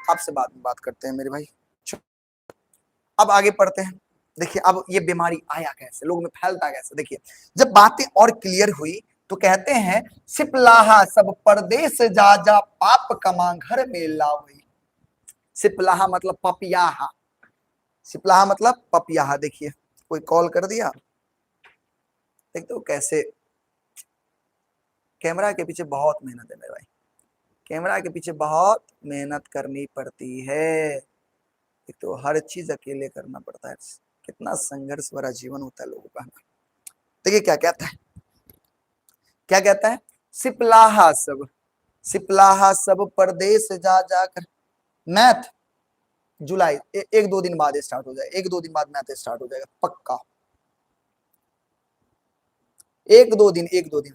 आपसे बाद में बात करते हैं मेरे भाई। अब आगे पढ़ते हैं, देखिए अब ये बीमारी आया कैसे, लोगों में फैलता कैसे। देखिए जब बातें और क्लियर हुई तो कहते हैं सिपलाहा सब परदेश जा जा पाप कमा घर में लावई। सिपलाहा मतलब पपियाहा, सिपलाहा मतलब पपियाहा। देखिए कोई कॉल कर दिया, देखते हो कैसे कैमरा के पीछे बहुत मेहनत है मेरे भाई, कैमरा के पीछे बहुत मेहनत करनी पड़ती है। एक तो हर चीज अकेले करना पड़ता है, कितना संघर्ष भरा जीवन होता है लोगों का। देखिए क्या कहता है, क्या कहता है, सिपलाहा सब, सिपलाहा सब परदेश जा जाकर। मैथ जुलाई 1-2 दिन बाद स्टार्ट हो जाएगा, 1-2 दिन बाद मैथ स्टार्ट हो जाएगा पक्का, 1-2 दिन, 1-2 दिन।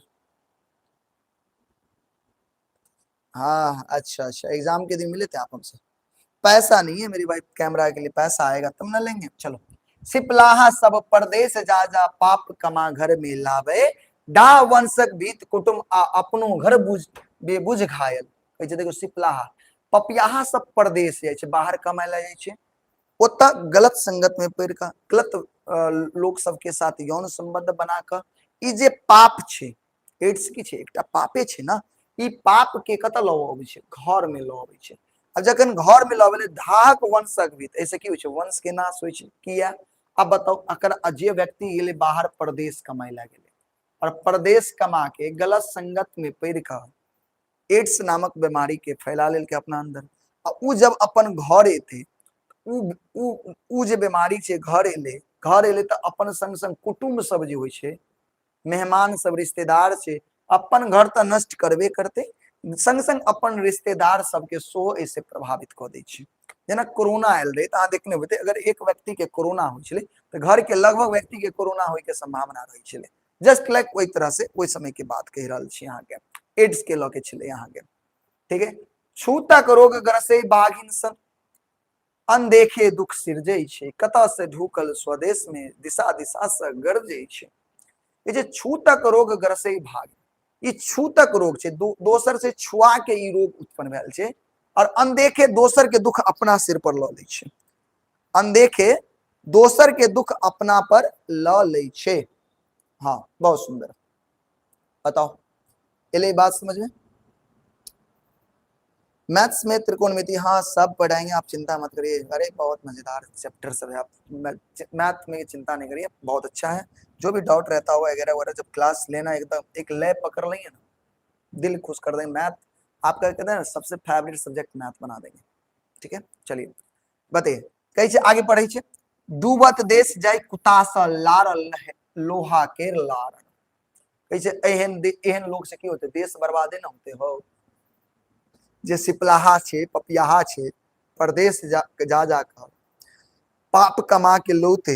हाँ अच्छा अच्छा, एग्जाम के दिन मिले थे आप हमसे। पैसा नहीं है मेरी भाई कैमरा के लिए, पैसा आएगा तब ना लेंगे। चलो, सिपलाहा सब परदेश जा जा पाप कमा घर में लावे, डा वंशक भीत कुटुम आ अपनो घर बुझ बेबुझ घायल। कहै छै देखो, सिपलाहा पपियाहा सब परदेश जाइ छै, बाहर कमाय लए जाइ छै, ओतऽ गलत संगत में पड़ि कऽ गलत लोक सबके साथ यौन संबंध बना कऽ ई जे पाप छै, एड्स की छै, एकटा पापे छै ने, ई पाप के कतऽ लऽ अबै छै? घर में लऽ अबै छै। आब जखन घर में लऽ अबै, धाहक वंशक भी, एहिसँ की होइ छै? वंश के नाश होइ छै। किया? आब बताउ, अकर जे व्यक्ति गेलै बाहर परदेश कमाय लए गेलै और परदेश कमा के गलत संगत में पड़ि कऽ एड्स नामक बीमारी के फैला लेलकै अपना अंदर, आ उ जब अपन घर एतै, उ उ उ जे बीमारी छै घर एलै, घर एलै तऽ अपन संग संग कुटुम्ब सब जे होइ छै, मेहमान सब, रिश्तेदार छै, अपन घर तऽ नष्ट करबे करतै, संग संग अपन रिश्तेदार सबके सेहो एहिसँ प्रभावित कऽ दै छै। जेना कोरोना आयल रहै तऽ अहाँ देखने हेबै, अगर एक व्यक्ति के कोरोना होइ छलै तऽ घर के लगभग व्यक्ति के कोरोना होय के सम्भावना रहै छलै। जस्ट लाइक ओहि तरह से ओहि समय के बात कहि रहल छी अहाँके, एड्स के लऽ के छलै अहाँके, ठीक है। छूतक रोग ग्रसे बाघिन सन अनदेखे दुख सिरजै छै, कतऽ से ढूकल स्वदेश में दिशा दिशा से गरजै छै। ई जे छूतक रोग ग्रसे भाग, ई छूतक रोग छै, दोसर से छुआ के ई रोग उत्पन्न भेल छै और अनदेखे दोसर के दुख अपना सिर पर लऽ लै छै, अनदेखे दोसर के दुख अपना पर लऽ लै छै। हाँ बहुत सुंदर, बताओ एले बात समझ में? मैथ्स में त्रिकोणमिति, हाँ सब पढ़ाएंगे, आप चिंता मत करिए। अरे बहुत मजेदार चैप्टर सब है, आप मैथ में चिंता नहीं करिए, बहुत अच्छा है। जो भी डाउट रहता हुआ वगैरह वगैरह, जब क्लास लेना एकदम एक लय पकड़ लेंगे ना, दिल खुश कर देंगे। मैथ आपका कहते हैं ना सबसे फेवरेट सब्जेक्ट मैथ बना देंगे, ठीक है। चलिए बताइए कहै छै, आगे पढ़ै छै। डूबत देश जाय कुत्ता सँ लारल लोहा के लारल। कहै छै एहन एहन लोग से की होते, देश बर्बादे न होते हो। जे सिपलाहा छै, पपियाहा छै, परदेश जा जा जा कऽ पाप कमा के लौते,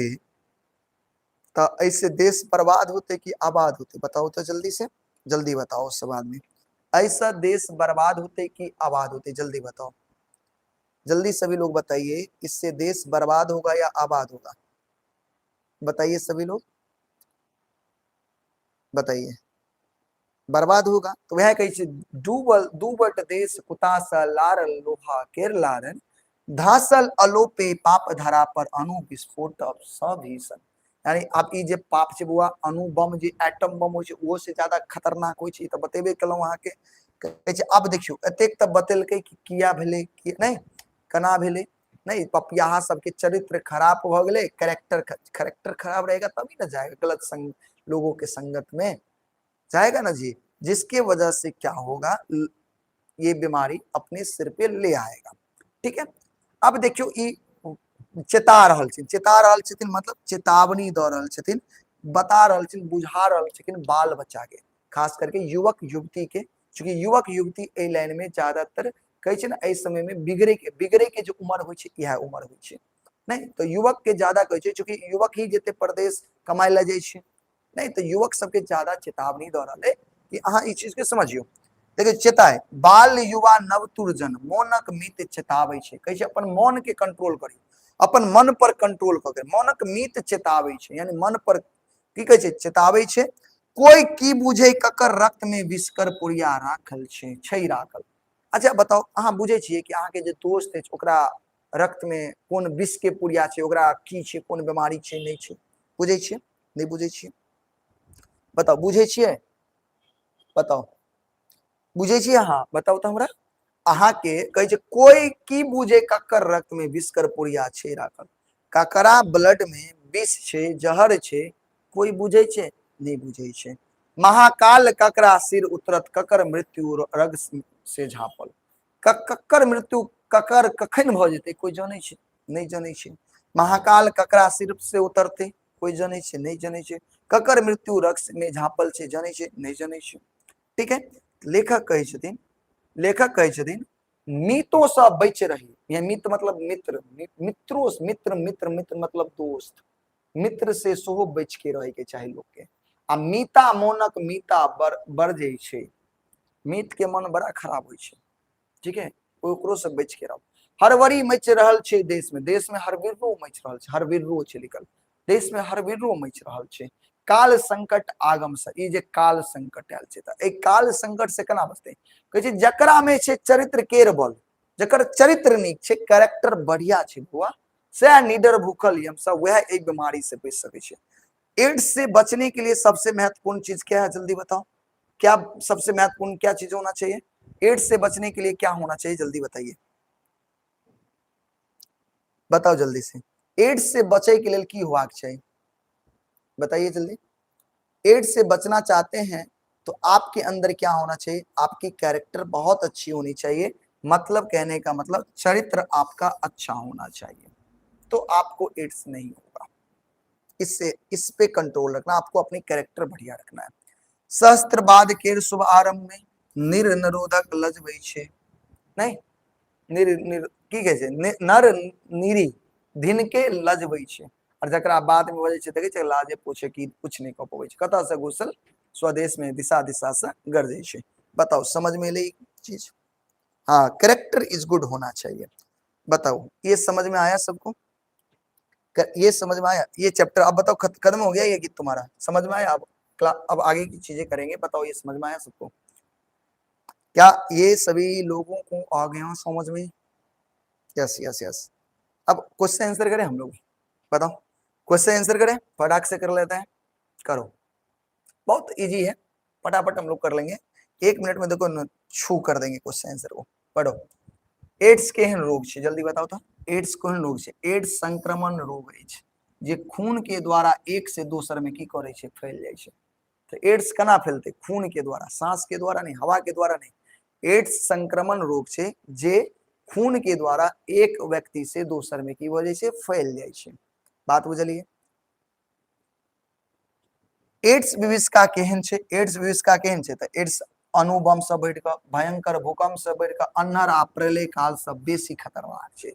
तऽ ऐसे देश बर्बाद होते कि आबाद होते? बताओ तो जल्दी से जल्दी बताओ सब आदमी, ऐसा देश बर्बाद होते कि आबाद होते? जल्दी बताओ, जल्दी सभी लोग बताइए, इससे देश बर्बाद होगा या आबाद होगा? बताइए सभी लोग बताइए, बर्बाद होगा। तो वह कहै छै डूबल डूबट देश कुता सा लारल लोहा केर लारन, धासल अलोपे पाप धरा पर अणु विस्फोट अब सभीषण। यानी आब ई जे पाप छै बौआ, अणु बम जे एटम बम होइ छै ओहो से ज्यादा खतरनाक होइ छै, ई तऽ बतेबे केलहुँ अहाँके। कहै छै आब देखियौ, एतेक तऽ बतेलकै कि किया भेलै, कि नहि केना भेलै, नहि पपियाहा सबके चरित्र खराब भऽ गेलै, कैरेक्टर कैरेक्टर खराब रहेगा तभी ना जाएगा गलत संग, लोगों के संगत में जाएगा ना जी, जिसके वजह से क्या होगा, ये बीमारी अपने सिर पे ले आएगा, ठीक है। अब देखियो ई चेता रहल छथिन, चेता रहल छथिन मतलब चेतावनी दऽ रहल छथिन, बता रहल छथिन, बुझा रहल छथिन बाल बच्चा के, खास करके युवक युवती के, चूँकि युवक युवती एहि लाइन में ज्यादातर कहै छै ने एहि समय में बिगड़े के जे उम्र होइ छै इएह उम्र होइ छै, नहि तऽ युवक के ज्यादा कहै छै, चूँकि युवक ही जते परदेश कमाय लए जाइ छै, नहि तऽ युवक सबके ज्यादा चेतावनी दऽ रहल है कि अहाँ ई चीज के समझियौ। देखियौ चेताय बाल युवा नवतुरजन मोनक मीत चेताबै छै, कहै छै अपन मोन के कंट्रोल करियौ, अपन मन पर कंट्रोल कऽ के, मोनक मीत चेताबै छै, यानी मन पर की कहै छै चेताबै छै। कोई की बुझे ककर रक्त में विषकर पुरिया राखल छै, छै राखल। अच्छा बताउ अहाँ बुझै छियै कि अहाँके जे दोस्त अछि ओकरा रक्त में कोन विष के पुरिया छै, ओकरा की छै, कोन बीमारी छै, नहि छै, बुझै छियै? नहि बुझै छियै? बताउ बुझै छियै? बताउ बुझै छियै अहाँ? बताउ तऽ हमरा। अहाँके कहै छै कोई की बुझे ककर रक्त में विषकर पुरिया छै राखल, ककरा ब्लड में विष छै, जहर छै, कोई बुझै छै? नहि बुझै छै। महाकाल ककरा सिर उतरत, ककर मृत्यु रग से झाँपल, ककर मृत्यु ककर कखन भऽ जेतै कोई जनै छै? नहि जनै छै। महाकाल ककरा सिर से उतरतै कोई जनै छै? नहि जनै छै। ककर मृत्यु रग में झाँपल छै जनै छै? नहि जनै छै। ठीक है, लेखक कहै छथिन, लेखक कहै छथिन मितो से बचि रही, या मित मतलब मित्र, मित्रो मित्र मित्र मित्र मतलब दोस्त, मित्र से सेहो बचि के रहे के चाही लोक के। आ मीता मोनक मीता बरजै छै, मीत के मन बड़ा खराब होइ छै, ठीक है, ओकरो से बच के रहू। हड़बड़ी मचि रहल छै देश में, देश में हड़बिर्रो मचि रहल छै, हड़बिर्रो छै लिखल, देश में हड़बिर्रो मचि रहल छै काल संकट आगम से। ई जे काल संकट आयल छै, तऽ एहि काल संकट से केना बचतै? कहै छै जकरा में छै चरित्र केर बल, जकर चरित्र नीक छै, कैरेक्टर बढ़िया छै बौआ, सएह निडर भूखल यम सब वएह एहि बीमारी से बचि सकै छै। एड्स से बचने के लिए सबसे महत्वपूर्ण चीज क्या है, जल्दी बताओ। क्या सबसे महत्वपूर्ण क्या चीज होना चाहिए एड्स से बचने के लिए? क्या होना चाहिए जल्दी बताइए, बताओ जल्दी से। एड्स से बचे के लिए की होबाक चाहिए, बताइए जल्दी। एड्स से बचना चाहते हैं तो आपके अंदर क्या होना चाहिए? आपकी कैरेक्टर बहुत अच्छी होनी चाहिए, मतलब कहने का मतलब चरित्र आपका अच्छा होना चाहिए, तो आपको एड्स नहीं होगा। इससे इस पे कंट्रोल रखना, आपको अपनी कैरेक्टर बढ़िया रखना है। सहस्त्रबाद केर शुभ आरंभ में निर नरोधक लजबै छे, नहीं निर निर की कहै छै, नर निरी धिन के लजबै छै, और जकरा बाद में बजै छै देखै छै लाजे पूछे कि कुछ नहीं कऽ पबै छै, कतऽ से घुसल स्वदेश में दिशा दिशा से गरजै छै। बताओ समझ में एलै चीज? हाँ, कैरेक्टर is good होना चाहिए। बताओ ये समझ में आया सबको? ये समझ में आया ये चैप्टर? अब बताओ खत्म हो गया ये गीत तुम्हारा, समझ में आया? अब अब आगे की चीजें करेंगे। बताओ ये समझ में आया सबको? क्या ये सभी लोगों को आ गया समझ में? Yes yes yes. अब क्वेश्चन आंसर करें हम लोग, बताओ क्वेश्चन आंसर करें, फटाक से कर लेते हैं। करो, बहुत इजी है, फटाफट हम लोग कर लेंगे 1 मिनट में। देखो छू कर देंगे क्वेश्चन आंसर को। पढ़ो, एड्स केहन रोग छै, जल्दी बताओ तो। एड्स केहन रोग छै? एड्स संक्रमण रोग अछि जे खून के द्वारा एक से दोसर में की करे छै, फैल जाइ छै। तो एड्स केना फैलते? खून के द्वारा, सांस के द्वारा नहीं, हवा के द्वारा नहीं। एड्स संक्रमण रोग छै जे खून के द्वारा एक व्यक्ति से दोसर में की भऽ जाइ छै, फैल जाइ छै। बात बुझलियै? एड्स विभिषिका केहन छै? एड्स विभिषिका केहन छै? तऽ एड्स अणुबम से बढ़ि कऽ, भयंकर भूकंप से बढ़ि कऽ, अन्हर आ प्रलय काल से बेसी खतरनाक छै।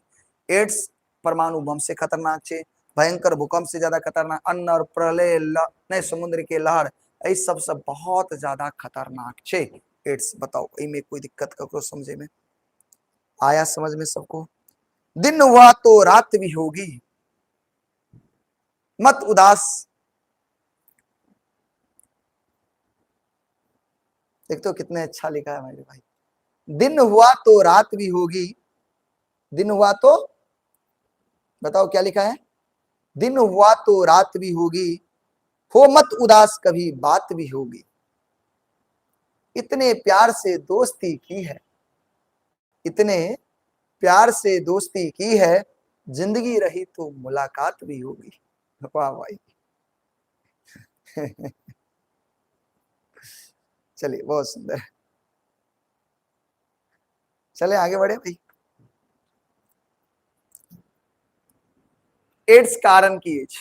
एड्स परमाणु बम से खतरनाक छै, भयंकर भूकंप से ज्यादा खतरनाक, अन्हर प्रलय नहीं समुद्र के लहर, एहि सबसे बहुत ज्यादा खतरनाक छै एड्स। बताओ एहिमे कोई दिक्कत ककरो समझे में आया? समझ में सबको? दिन हुआ तो रात भी होगी, मत उदास। देखते हो कितने अच्छा लिखा है मेरे भाई। दिन हुआ तो रात भी होगी, दिन हुआ तो बताओ क्या लिखा है, दिन हुआ तो रात भी होगी, हो मत उदास कभी बात भी होगी। इतने प्यार से दोस्ती की है, इतने प्यार से दोस्ती की है, जिंदगी रही तो मुलाकात भी होगी। वाह भाई, चलिए बहुत सुंदर, चले आगे बढ़े भाई। एड्स कारण की अछि?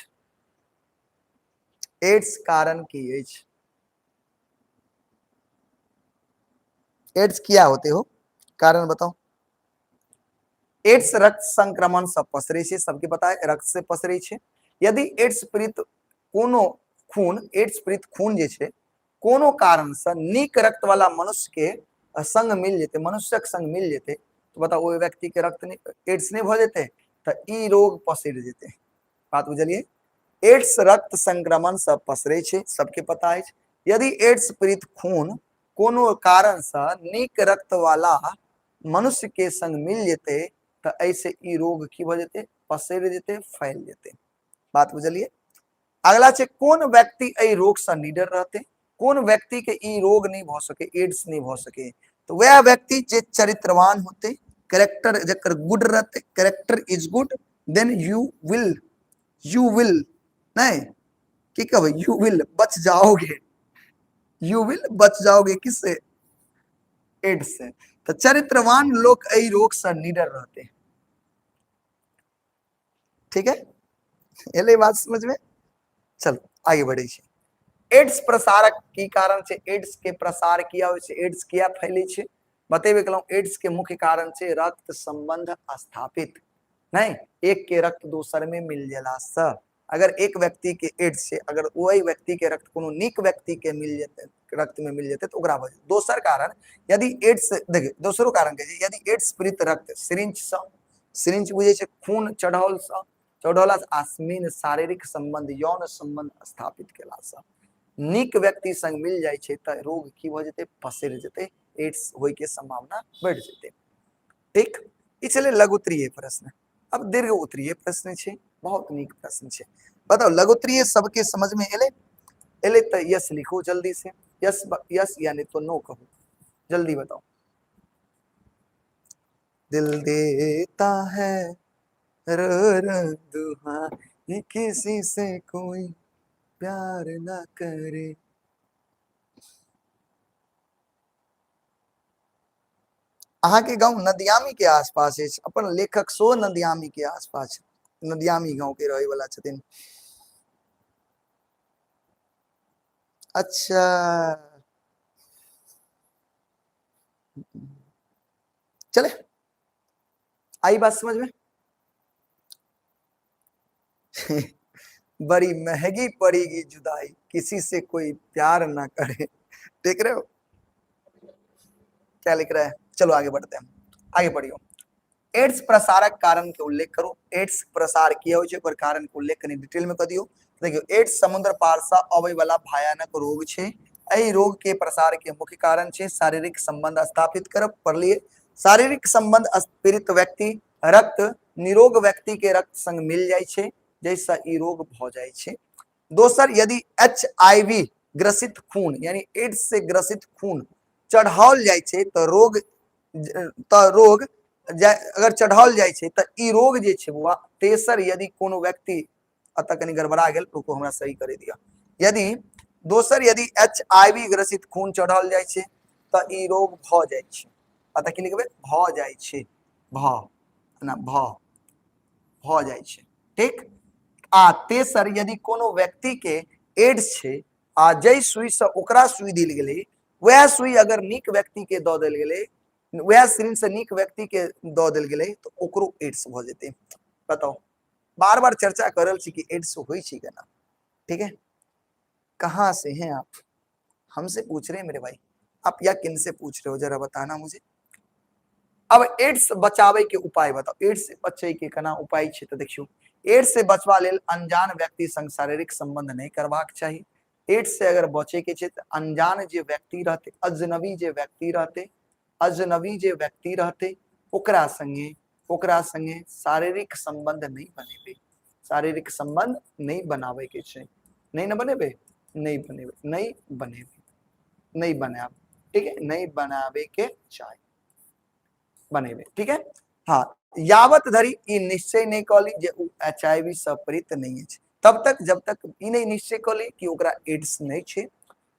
एड्स कारण की अछि? एड्स किया होते हो, कारण बताओ। एड्स रक्त संक्रमण से पसरे छै, सबके पता है रक्त से पसरे छै। यदि एड्स पीड़ित कोनो खून, एड्स पीड़ित खून जे छै कोनो कारण से नीक रक्त वाला मनुष्य के संग मिल जेते, मनुष्यक संग मिल जेते, तो बताओ ओहि व्यक्ति के रक्त नहीं, एड्स नहीं भ जेते, तो ई रोग पसरि जेते। बात बुझलिए? एड्स रक्त संक्रमण से पसरे छै, सबके पता अछि। यदि एड्स पीड़ित खून कोनो कारण से नीक रक्त वाला मनुष्य के संग मिल जेते, तो ऐसे ई रोग की भ जेते, पसरि जेते, फैल जेते। बात बुझलिए? अगला छै कोन व्यक्ति एहि रोग से निडर रहते, कोन व्यक्ति के ई रोग नहीं भ सके, एड्स नहीं भ सके, तो वह व्यक्ति जे चरित्रवान होते, कैरेक्टर जकर गुड रहते, character is good, then you will, you will नहीं की कहबै, you will बच जाओगे, you will बच जाओगे किससे, एड्स से। तो चरित्रवान लोग एहि रोग से निडर रहते हैं। ठीक है, एलै बात समझ में? चलो आगे बढ़े छी। एड्स प्रसारक की कारण छै? एड्स के प्रसार किया होइ छै, एड्स किया फैले छै, बतेबे केलहुँ। एड्स के मुख्य कारण छै रक्त संबंध स्थापित, नहीं एक के रक्त दोसर में मिल गेला से। अगर एक व्यक्ति के एड्स छै, अगर वही व्यक्ति के रक्त कोनो नीक व्यक्ति के मिल जेतै, रक्त में मिल जेतै तऽ ओकरा भऽ जेतै। दोसर कारण, यदि एड्स, देखियौ दोसरो कारण कहै छै, यदि एड्स पीड़ित रक्त सिरिंच सँ, सिरिंच बुझै छै खून चढ़ौल सँ, चढ़ौला सँ आसमीन शारीरिक संबंध, यौन संबंध स्थापित केला सँ नीक व्यक्ति संग मिल जाइ छै तऽ रोग की भऽ जेतै? पसरि जेतै, एड्स होय के संभावना बढ़ि जेतै। ठीक, ई छलै लघुत्तरीय प्रश्न। अब दीर्घ उत्तरीय प्रश्न छै, बहुत नीक प्रश्न छै। बताउ लघुत्तरीय सबके समझ में एलै? एलै तऽ यस लिखू जल्दी से, यस यस या नहीं तो नो कहू, जल्दी बताओ। दिल देता है रो रो दुआ, ये किसी से कोई प्यार ना करे। अहाँके गाँव नदियामी के आसपास अछि, अपन लेखक सेहो नदियामी के आसपास नदियामी गाँव के रहै वाला छथिन। अच्छा चले, आई बात समझ में? बड़ी महंगी पड़ेगी जुदाई, किसी से कोई प्यार ना करे। देख रहे हो क्या लिख रहा है? चलो आगे बढ़ते हैं, आगे बढ़ियो। एड्स प्रसारक कारण के उल्लेख करो। एड्स प्रसार किया होइ छै ओकर कारण के उल्लेख कनि डिटेल में कऽ दियौ। देखियौ एड्स समुद्र पार से अबै वाला भयानक रोग छै। एहि रोग के प्रसार के मुख्य कारण छै शारीरिक संबंध स्थापित करब। पढ़लिए, शारीरिक संबंध पीड़ित व्यक्ति रक्त निरोग व्यक्ति के रक्त संग मिल जाइ छै, जाहिसँ ई रोग भऽ जाइ छै। दोसर, यदि एच I V ग्रसित खून यानी एड्स से ग्रसित खून चढ़ाओल जाइ छै तऽ रोग, तऽ रोग अगर चढ़ाओल जाइ छै तऽ ई रोग जे छै बौआ। तेसर, यदि कोनो व्यक्ति, अतः कनि गड़बड़ा गेल, रुको हमरा सही करे दिअ। यदि दोसर, यदि एच I V ग्रसित खून चढ़ल जाइ छै तऽ ई रोग भऽ जाइ छै। अतः की लिखबै? भऽ जाइ छै, भऽ ना भऽ भऽ जाइ छै, ठीक। आ तेसर, यदि कोनो व्यक्ति के एड्स छै आ जाहि सुई से ओकरा सुई देल गेलै वएह सुई अगर नीक व्यक्ति के दऽ देल गेलै, वएह सिरिंज से नीक व्यक्ति के दऽ देल गेलै तऽ ओकरो एड्स भऽ जेतै। बताउ, बार बार चर्चा कर रहल छी कि एड्स होइ छै केना। ठीक है, कहाँ से हैं आप? हमसे पूछ रहे हैं मेरे भाई, आप या किन से पूछ रहे हो जरा बताना मुझे। अब एड्स बचावे के उपाय बताओ, एड्स से बचे के केना उपाय छै? तो देखियो, एड्स से बचवा लेल अनजान व्यक्ति संग शारीरिक संबंध नहीं करबाक चाही। एड्स से अगर बचे के छै तो अनजान जे व्यक्ति रहते, अजनबी जे व्यक्ति रहते, अजनबी जे व्यक्ति रहते ओकरा संगे, ओकरा संगे शारीरिक संबंध नहीं बनेबे, शारीरिक संबंध नहीं बनावे के छै, नहीं ना बनेबे, नहीं बनेबे, नहीं बनेबे, नहीं बनाब, ठीक है, नहीं बनावे के चाही, बनेबे, ठीक है। हाँ, यावत धरि ई निश्चय नहीं कऽ ली जे ओ एच I V सँ पीड़ित नहीं अछि, तब तक जब तक ई नहीं निश्चय कऽ ली कि ओकरा एड्स नहीं छै।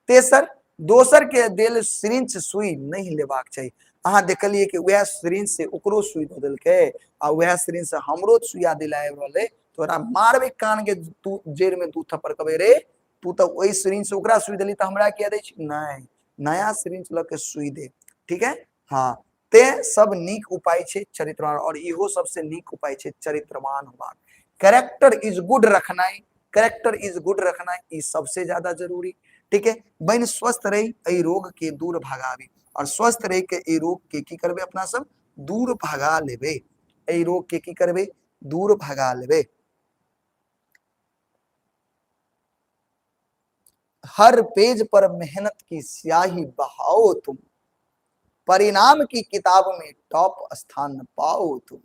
तेसर, दोसर के देल सिरिंच सुई नहीं लेबाक चाही। अहाँ देखलिए कि वएह सिरिंच से ओकरो सुई दऽ देलकै आ वएह सिरिंच से हमरो सुइया दिलाय रहलै, तोरा मारबे कान के तू जड़ि में दू थप्पड़ कहबै रे, तू तऽ ओहि सिरिंच से ओकरा सुई देली तऽ हमरा किया दै छी? नहीं, नया सिरिंच लऽ के सुई दे, ठीक है। हाँ, ते सब नीक उपाय छै चरित्रवान, और इहो सबसे नीक उपाय छै चरित्रवान होबाक। कैरेक्टर is good रखनाइ, कैरेक्टर is good रखनाइ ई सबसे ज्यादा जरूरी, ठीक है। बनि स्वस्थ रही एहि रोग के दूर भगाबी, और स्वस्थ रही के एहि रोग के की करबे अपना सब दूर भगा लेबे, एहि रोग के की करबे दूर भगा लेबे। हर पेज पर मेहनत की स्याही बहाओ तुम, परिणाम की किताब में टॉप स्थान पाओ तुम।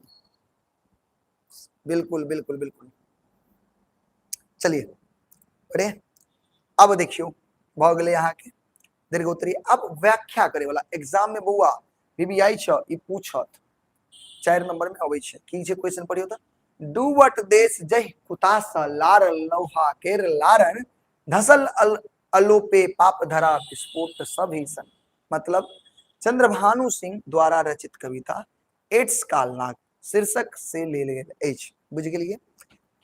बिल्कुल बिल्कुल बिल्कुल। चलिए अरे अब देखियो भऽ गेलै अहाँके दीर्घोत्तरीय। अब व्याख्या करे वाला एग्जाम में बौआ बीबीआई छ ई पूछत, 4 नंबर में अबै छै। की छै क्वेश्चन पढ़ियो तऽ, डूबट देश जहि कुतास लार लौहा केर लारन, धसल अल अलोपे पाप धरा विस्फोट सभी सन। मतलब चंद्रभानु सिंह द्वारा रचित कविता एड्स कालनाग शीर्षक से लेल गेल अछि। बुझि गेलियै?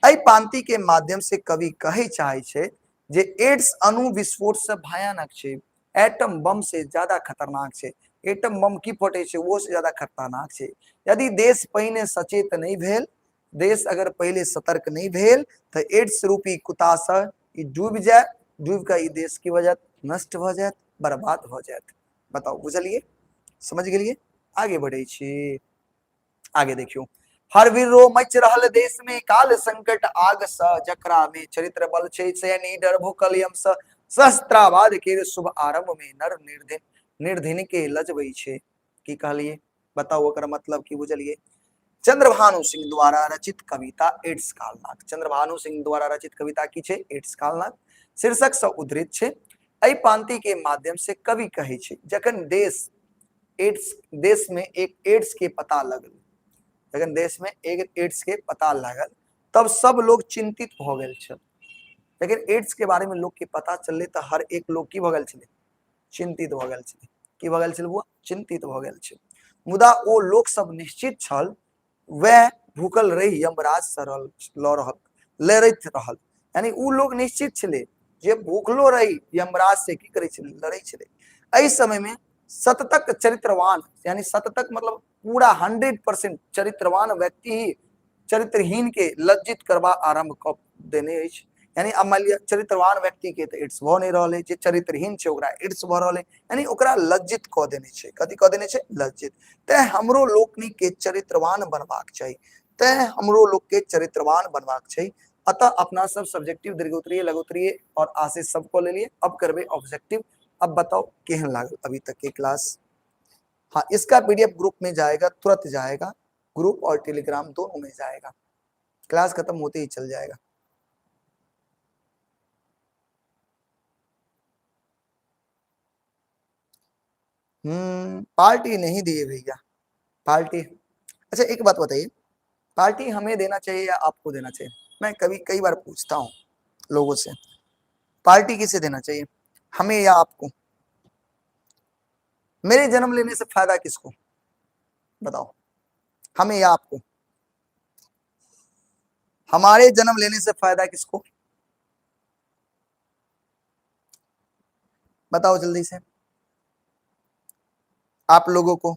एहि पांति के माध्यम से कवि कहै चाहै छै जे एड्स अणु विस्फोट से भयानक छै, एटम बम से ज्यादा खतरनाक छै। एटम बम की फटे छै वो से ज्यादा खतरनाक छै। यदि देश पहिने सचेत नहीं भेल, देश अगर पहले सतर्क नहीं भेल तो एड्स रूपी कुतासँ ई डूबि जायत, डूबि कऽ ई देश की भऽ जायत, नष्ट भऽ जायत। बर्बाद भऽ जायत। बताउ, बुझलियै? समझ गेलियै? आगे बढ़ै छी। आगे देखियौ, हर वीर रो मच रहल देश में काल संकट आग स, जकरा में चरित्र बल छै से निडर भूखल यम स, सहस्त्राबाद के शुभ आरंभ में नर निर्धिन निर्धिन के लजबै छै। की कहलियै? बताउ, ओकर मतलब की बुझलियै? चंद्रभानु सिंह द्वारा रचित कविता एड्स कालनाग। चंद्रभानु सिंह द्वारा रचित कविता की छै? एड्स कालनाग शीर्षक से उद्धृत छै। एहि पांति के माध्यम से कवि कहै छै, जखन देश एड्स, देश में एक एड्स के पता लगल, जखन देश में एक एड्स के पता लागल तब सब लोग चिंतित भऽ गेल छल। लेकिन एड्स के बारे में लोग के पता चललै तऽ हर एक लोग की भऽ गेल छलै? चिंतित भऽ गेल छलै। की भऽ गेल छलै बुआ? चिंतित भऽ गेल छै। मुदा ओ लोक सब निश्चित छल, वएह भूखल रहि यमराज से लऽ रहल लड़ैत रहल। यानी ओ लोग निश्चित छलै जे भूखलो रहि यमराज से की करै छलै? लड़ै छलै। एहि समय में सततक चरित्रवान, यानी सततक मतलब पूरा 100% चरित्रवान व्यक्ति ही चरित्रहीन के लज्जित करबा आरंभ कऽ देने अछि। यानी अब मान लिअ चरित्रवान व्यक्ति के तऽ एड्स भऽ नहि रहल अछि, जे चरित्रहीन छै ओकरा एड्स भऽ रहल अछि, यानी ओकरा लज्जित कऽ देने छै। कथी कऽ देने छै? लज्जित। तैं हमरो लोकनि के चरित्रवान बनबाक चाही। तैं हमरो लोक के चरित्रवान बनबाक छै। अतः अपना सब सब्जेक्टिव, दीर्घोत्तरीय, लघुत्तरीय और आशय सब कऽ लेलियै। अब करबै ऑब्जेक्टिव। अब बताओ केहन लागल अभी तक के क्लास? हाँ, इसका पीडीएफ ग्रुप में जाएगा, तुरंत जाएगा, ग्रुप और टेलीग्राम दोनों में जाएगा, क्लास खत्म होते ही चल जाएगा। पार्टी नहीं दिए भैया, पार्टी। अच्छा एक बात बताइए, पार्टी हमें देना चाहिए या आपको देना चाहिए? मैं कभी कई बार पूछता हूँ लोगों से, पार्टी किसे देना चाहिए, हमें या आपको? मेरे जन्म लेने से फायदा किसको, बताओ, हमें या आपको? हमारे जन्म लेने से फायदा किसको, बताओ जल्दी से। आप लोगों को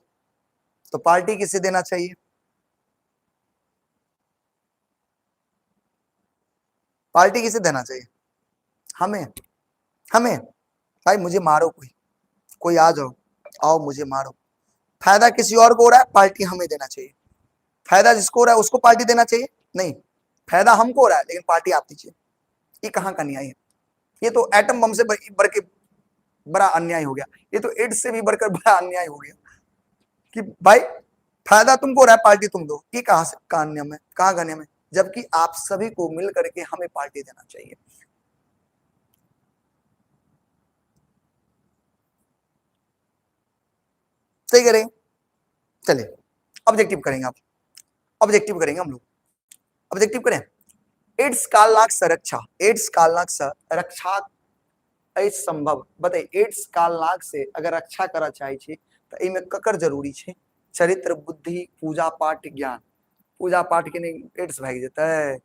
तो पार्टी किसे देना चाहिए? पार्टी किसे देना चाहिए? हमें। हमें भाई मुझे मारो, कोई कोई आ जाओ, आओ मुझे मारो। फायदा किसी और को हो रहा है, पार्टी हमें देना चाहिए। फायदा जिसको हो रहा है उसको पार्टी देना चाहिए? नहीं, फायदा हमको हो रहा है लेकिन पार्टी आप दीजिए। ये कहाँ का न्याय है? ये तो एटम बम से बढ़ के बड़ा अन्याय हो गया, ये तो एड्स से भी बढ़कर बड़ा अन्याय हो गया कि भाई फायदा तुमको हो रहा है, पार्टी तुम दो। ये कहाँ से कहाँ नियम है, कहाँ का नियम है? जबकि आप सभी को मिल करके हमें पार्टी देना चाहिए। सही करें? चलिए ऑब्जेक्टिव करेंगे, आप ऑब्जेक्टिव करेंगे, हम लोग ऑब्जेक्टिव करें। एड्स कालनाग से रक्षा, एड्स कालनाग से रक्षा संभव बताइए। एड्स कालनाग से अगर रक्षा करऽ चाहे छी तो एहिमे ककर जरूरी छै? चरित्र, बुद्धि, पूजा पाठ, ज्ञान। पूजा पाठ के नहीं एड्स भागि जेतै?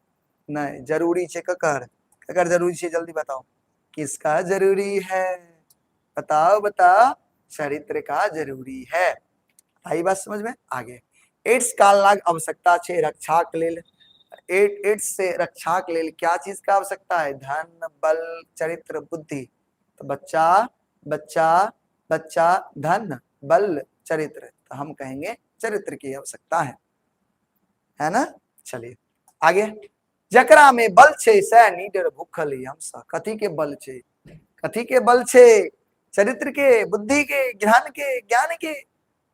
नहीं, जरूरी छै ककर? ककर जरूरी छै? जल्दी बताओ, किसका जरूरी है? बताओ बताओ। चरित्र का जरूरी है। आई बात समझ में? आगे एड्स कालनाग आवश्यकता छै रक्षा के लेल। एड्स से रक्षा के लेल क्या चीज का आवश्यकता है? धन, बल, चरित्र, बुद्धि। तो बच्चा बच्चा बच्चा, धन, बल, चरित्र, तो हम कहेंगे चरित्र की आवश्यकता है, है ना? चलिए आगे। जकरा में बल छै से निडर भूखल यम स। कथी के बल छै? कथी के बल छै? चरित्र के, बुद्धि के, ज्ञान के? ज्ञान के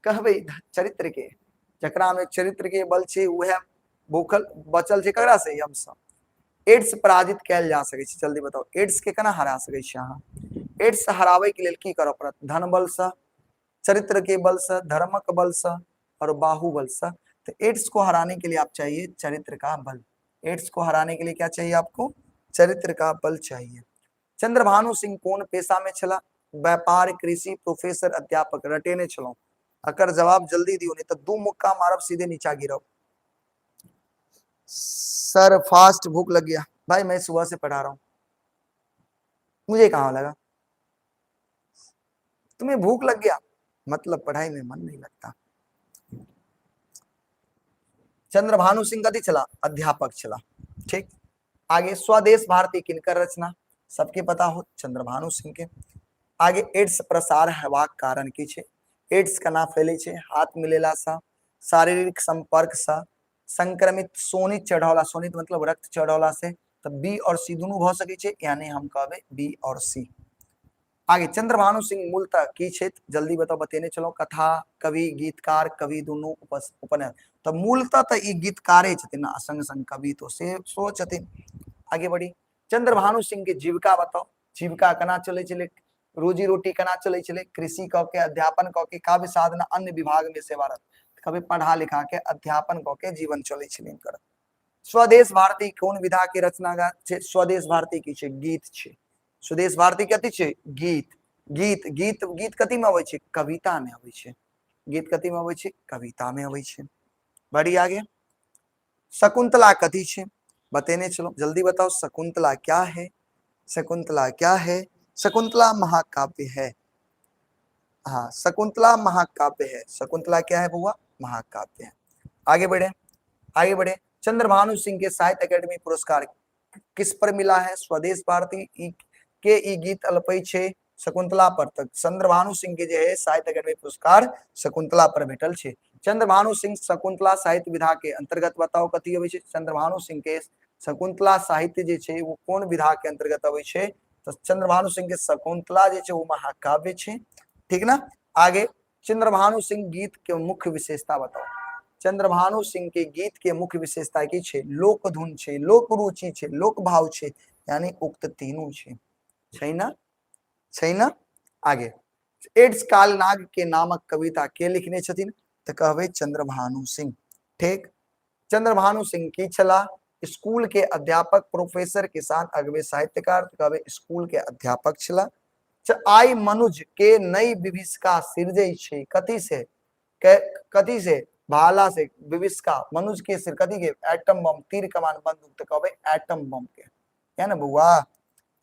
कहबै, चरित्र के। जकरा में चरित्र के बल छै उहे भूखल बचल छै ककरा से? यम स। एड्स पराजित कयल जा सकै छै? जल्दी बताओ, एड्स के केना हरा सकै छी अहाँ? एड्स हराबै के लेल की करऽ पड़त? धन बल से, चरित्र के बल से, धर्मक बल से और बाहुबल से। तो एड्स को हराने के लिए आप चाहिए चरित्र का बल। एड्स को हराने के लिए क्या चाहिए आपको? चरित्र का बल चाहिए। चंद्रभानु सिंह कोन पेशा में छला? व्यापार, कृषि, प्रोफेसर, अध्यापक। रटेने छलहुँ, अकर जवाब जल्दी दियो, नहीं तो दू मुक्का मारब सीधे नीचा गिरब। सर फास्ट भूख लग गया। भाई मैं सुबह से पढ़ा रहा हूं, मुझे कहाँ लगा? तुम्हें भूख लग गया मतलब पढ़ाई में मन नहीं लगता। चंद्रभानु सिंह कथी छला? अध्यापक छला। ठीक, आगे स्वदेश भारती किनकर रचना? सबके पता हो, चंद्रभानु सिंह के। आगे एड्स प्रसार हेबाक कारण की छै? एड्स केना फैलै छै? हाथ मिलेलासँ, शारीरिक संपर्कसँ, संक्रमित शोणित चढ़ौला, शोणित मतलब रक्त चढ़ौला से। तऽ बी और सी दुनू भऽ सकै छै, यानी हम कहबै बी और सी। आगे चंद्रभानु सिंह मूलतः की छथि? जल्दी बताउ, बतेने छलहुँ। कथा, कवि, गीतकार, कवि दुनू उपन्यास। तऽ मूलतः तऽ ई गीतकारे छथिन आ संग संग कवि तो से सेहो छथिन। आगे बढ़ी, चंद्रभानु सिंह के जीविका बताउ। जीविका केना चलै छलै? रोजी रोटी केना चलै छलै? कृषि कऽ के, अध्यापन कऽ के, काव्य साधना, अन्य विभाग में सेवारत। कभी पढ़ा लिखा के, अध्यापन कऽ के जीवन चलै छलै हिनकर। स्वदेश भारती कोन विधा के रचना छै? स्वदेश भारती की छै? गीत छै। स्वदेश भारती कथी छै? गीत। गीत गीत गीत कथी में अबै छै? कविता में अबै छै। गीत कथी में अबै छै? कविता में अबै छै। बढ़ी आगे, शकुंतला कथी छै? बतेने छलहुँ, जल्दी बताओ शकुंतला क्या है? शकुंतला क्या है? शकुंतला महाकाव्य है। हाँ, शकुंतला महाकाव्य है। शकुंतला क्या है बउआ? महाकाव्य है। आगे बढ़े, आगे बढ़े। चंद्रभानु सिंह के साहित्य अकेडमी पुरस्कार किस पर मिला है? स्वदेश भारती के ई गीत अलपै छै, शकुंतला पर। तक चंद्रभानु सिंह के जे है साहित्य अकेडमी पुरस्कार शकुंतला पर भेटल छै। चंद्रभानु सिंह शकुंतला साहित्य विधा के अंतर्गत बताओ कथी अबै छै? चंद्रभानु सिंह के शकुंतला साहित्य जे छै वो कोन विधा के अंतर्गत अबै छै? तऽ चंद्रभानु सिंह के शकुंतला जे छै वो महाकाव्य छै, ठीक ना? आगे चंद्रभानु सिंह गीत के मुख्य विशेषता बताओ। चंद्रभानु सिंह के गीत के मुख्य विशेषता की छै? लोक धुन छै, लोक रुचि छै, लोक भाव छै, यानी उक्त तीनू छै। छै ना? छै ना? आगे एड्स काल नाग के नामक कविता के लिखने छथिन? तऽ कहबै चंद्रभानु सिंह। ठीक, चंद्रभानु सिंह की छला? स्कूल के अध्यापक, प्रोफेसर, किसान, अगवे साहित्यकार। तऽ कहबै स्कूल के अध्यापक छला। आइ मनुज के नई विभिषिका सिरजै छै कथी से? कथी से? भाला से। विभिषिका मनुज के सिर कथी के? एटम बम, तीर कमान, बंदूक। तऽ कहबै एटम बम के, है ना बउआ?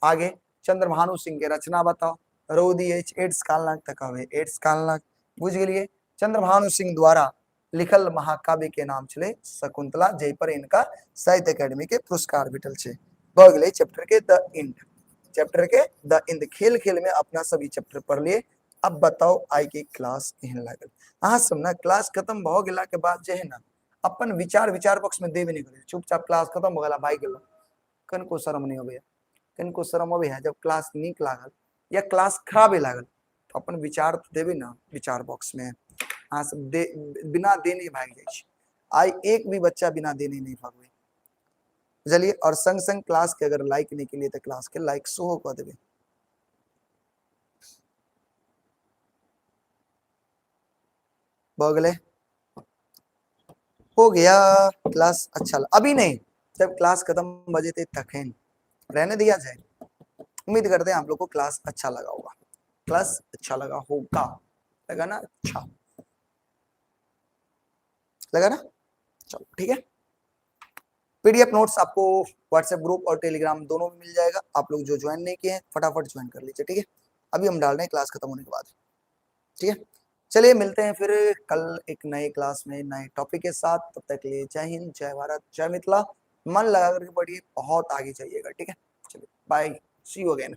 आगे चंद्रभानु सिंह के रचना बताओ। रौदी अछि, एड्स कालनाग। तऽ कहबै एड्स कालनाग। बुझि गेलियै? चंद्रभानु सिंह द्वारा लिखल महाकाव्य के नाम छलै शकुंतला, जाहि पर इनका साहित्य अकेडमी के पुरस्कार भेटल छै। भऽ गेलै चैप्टर के द एंड, चैप्टर के द एंड। खेल खेल में अपना सब ई चैप्टर पढ़लियै। अब बताओ आइ के क्लास केहन लागल? अहाँ सब ना क्लास खत्म भऽ गेला के बाद जे है ना अपन विचार विचार बॉक्स में देबे नहि करै, चुपचाप क्लास खत्म भऽ गेला भागि गेलहुँ। कनिको शरम नहि अबैया? कनिको शरम अबैया? जब क्लास नीक लागल या क्लास खराबे लागल तऽ अपन विचार तऽ देबै ने विचार बॉक्स में। अहाँ सब दे बिना देने भागि जाइ छी। आइ एक भी बच्चा बिना देने नहि भगबै, बुझलियै? आओर संग संग क्लास के अगर लाइक नहि केलियै तऽ क्लास के लाइक सेहो कऽ देबै। भऽ गेलै, हो गया क्लास। अच्छा, अभी नहीं, जब क्लास खत्म भऽ जेतै तखन रहने दिया जाए। उम्मीद करते हैं आप लोग को क्लास अच्छा लगा होगा। क्लास अच्छा लगा होगा, लगा ना? अच्छा लगा ना? चलो ठीक है। पीडीएफ नोट्स आपको व्हाट्सएप ग्रुप और टेलीग्राम दोनों में मिल जाएगा। आप लोग जो ज्वाइन नहीं किए हैं फटाफट ज्वाइन कर लीजिए, ठीक है? अभी हम डाल रहे हैं क्लास खत्म होने के बाद, ठीक है? चलिए मिलते हैं फिर कल एक नए क्लास में नए टॉपिक के साथ। तब तक के लिए जय हिंद, जय भारत, जय मिथिला। मन लगा करके पढ़िए, बहुत आगे जाइएगा, ठीक है? चलिए बाय, सी you again.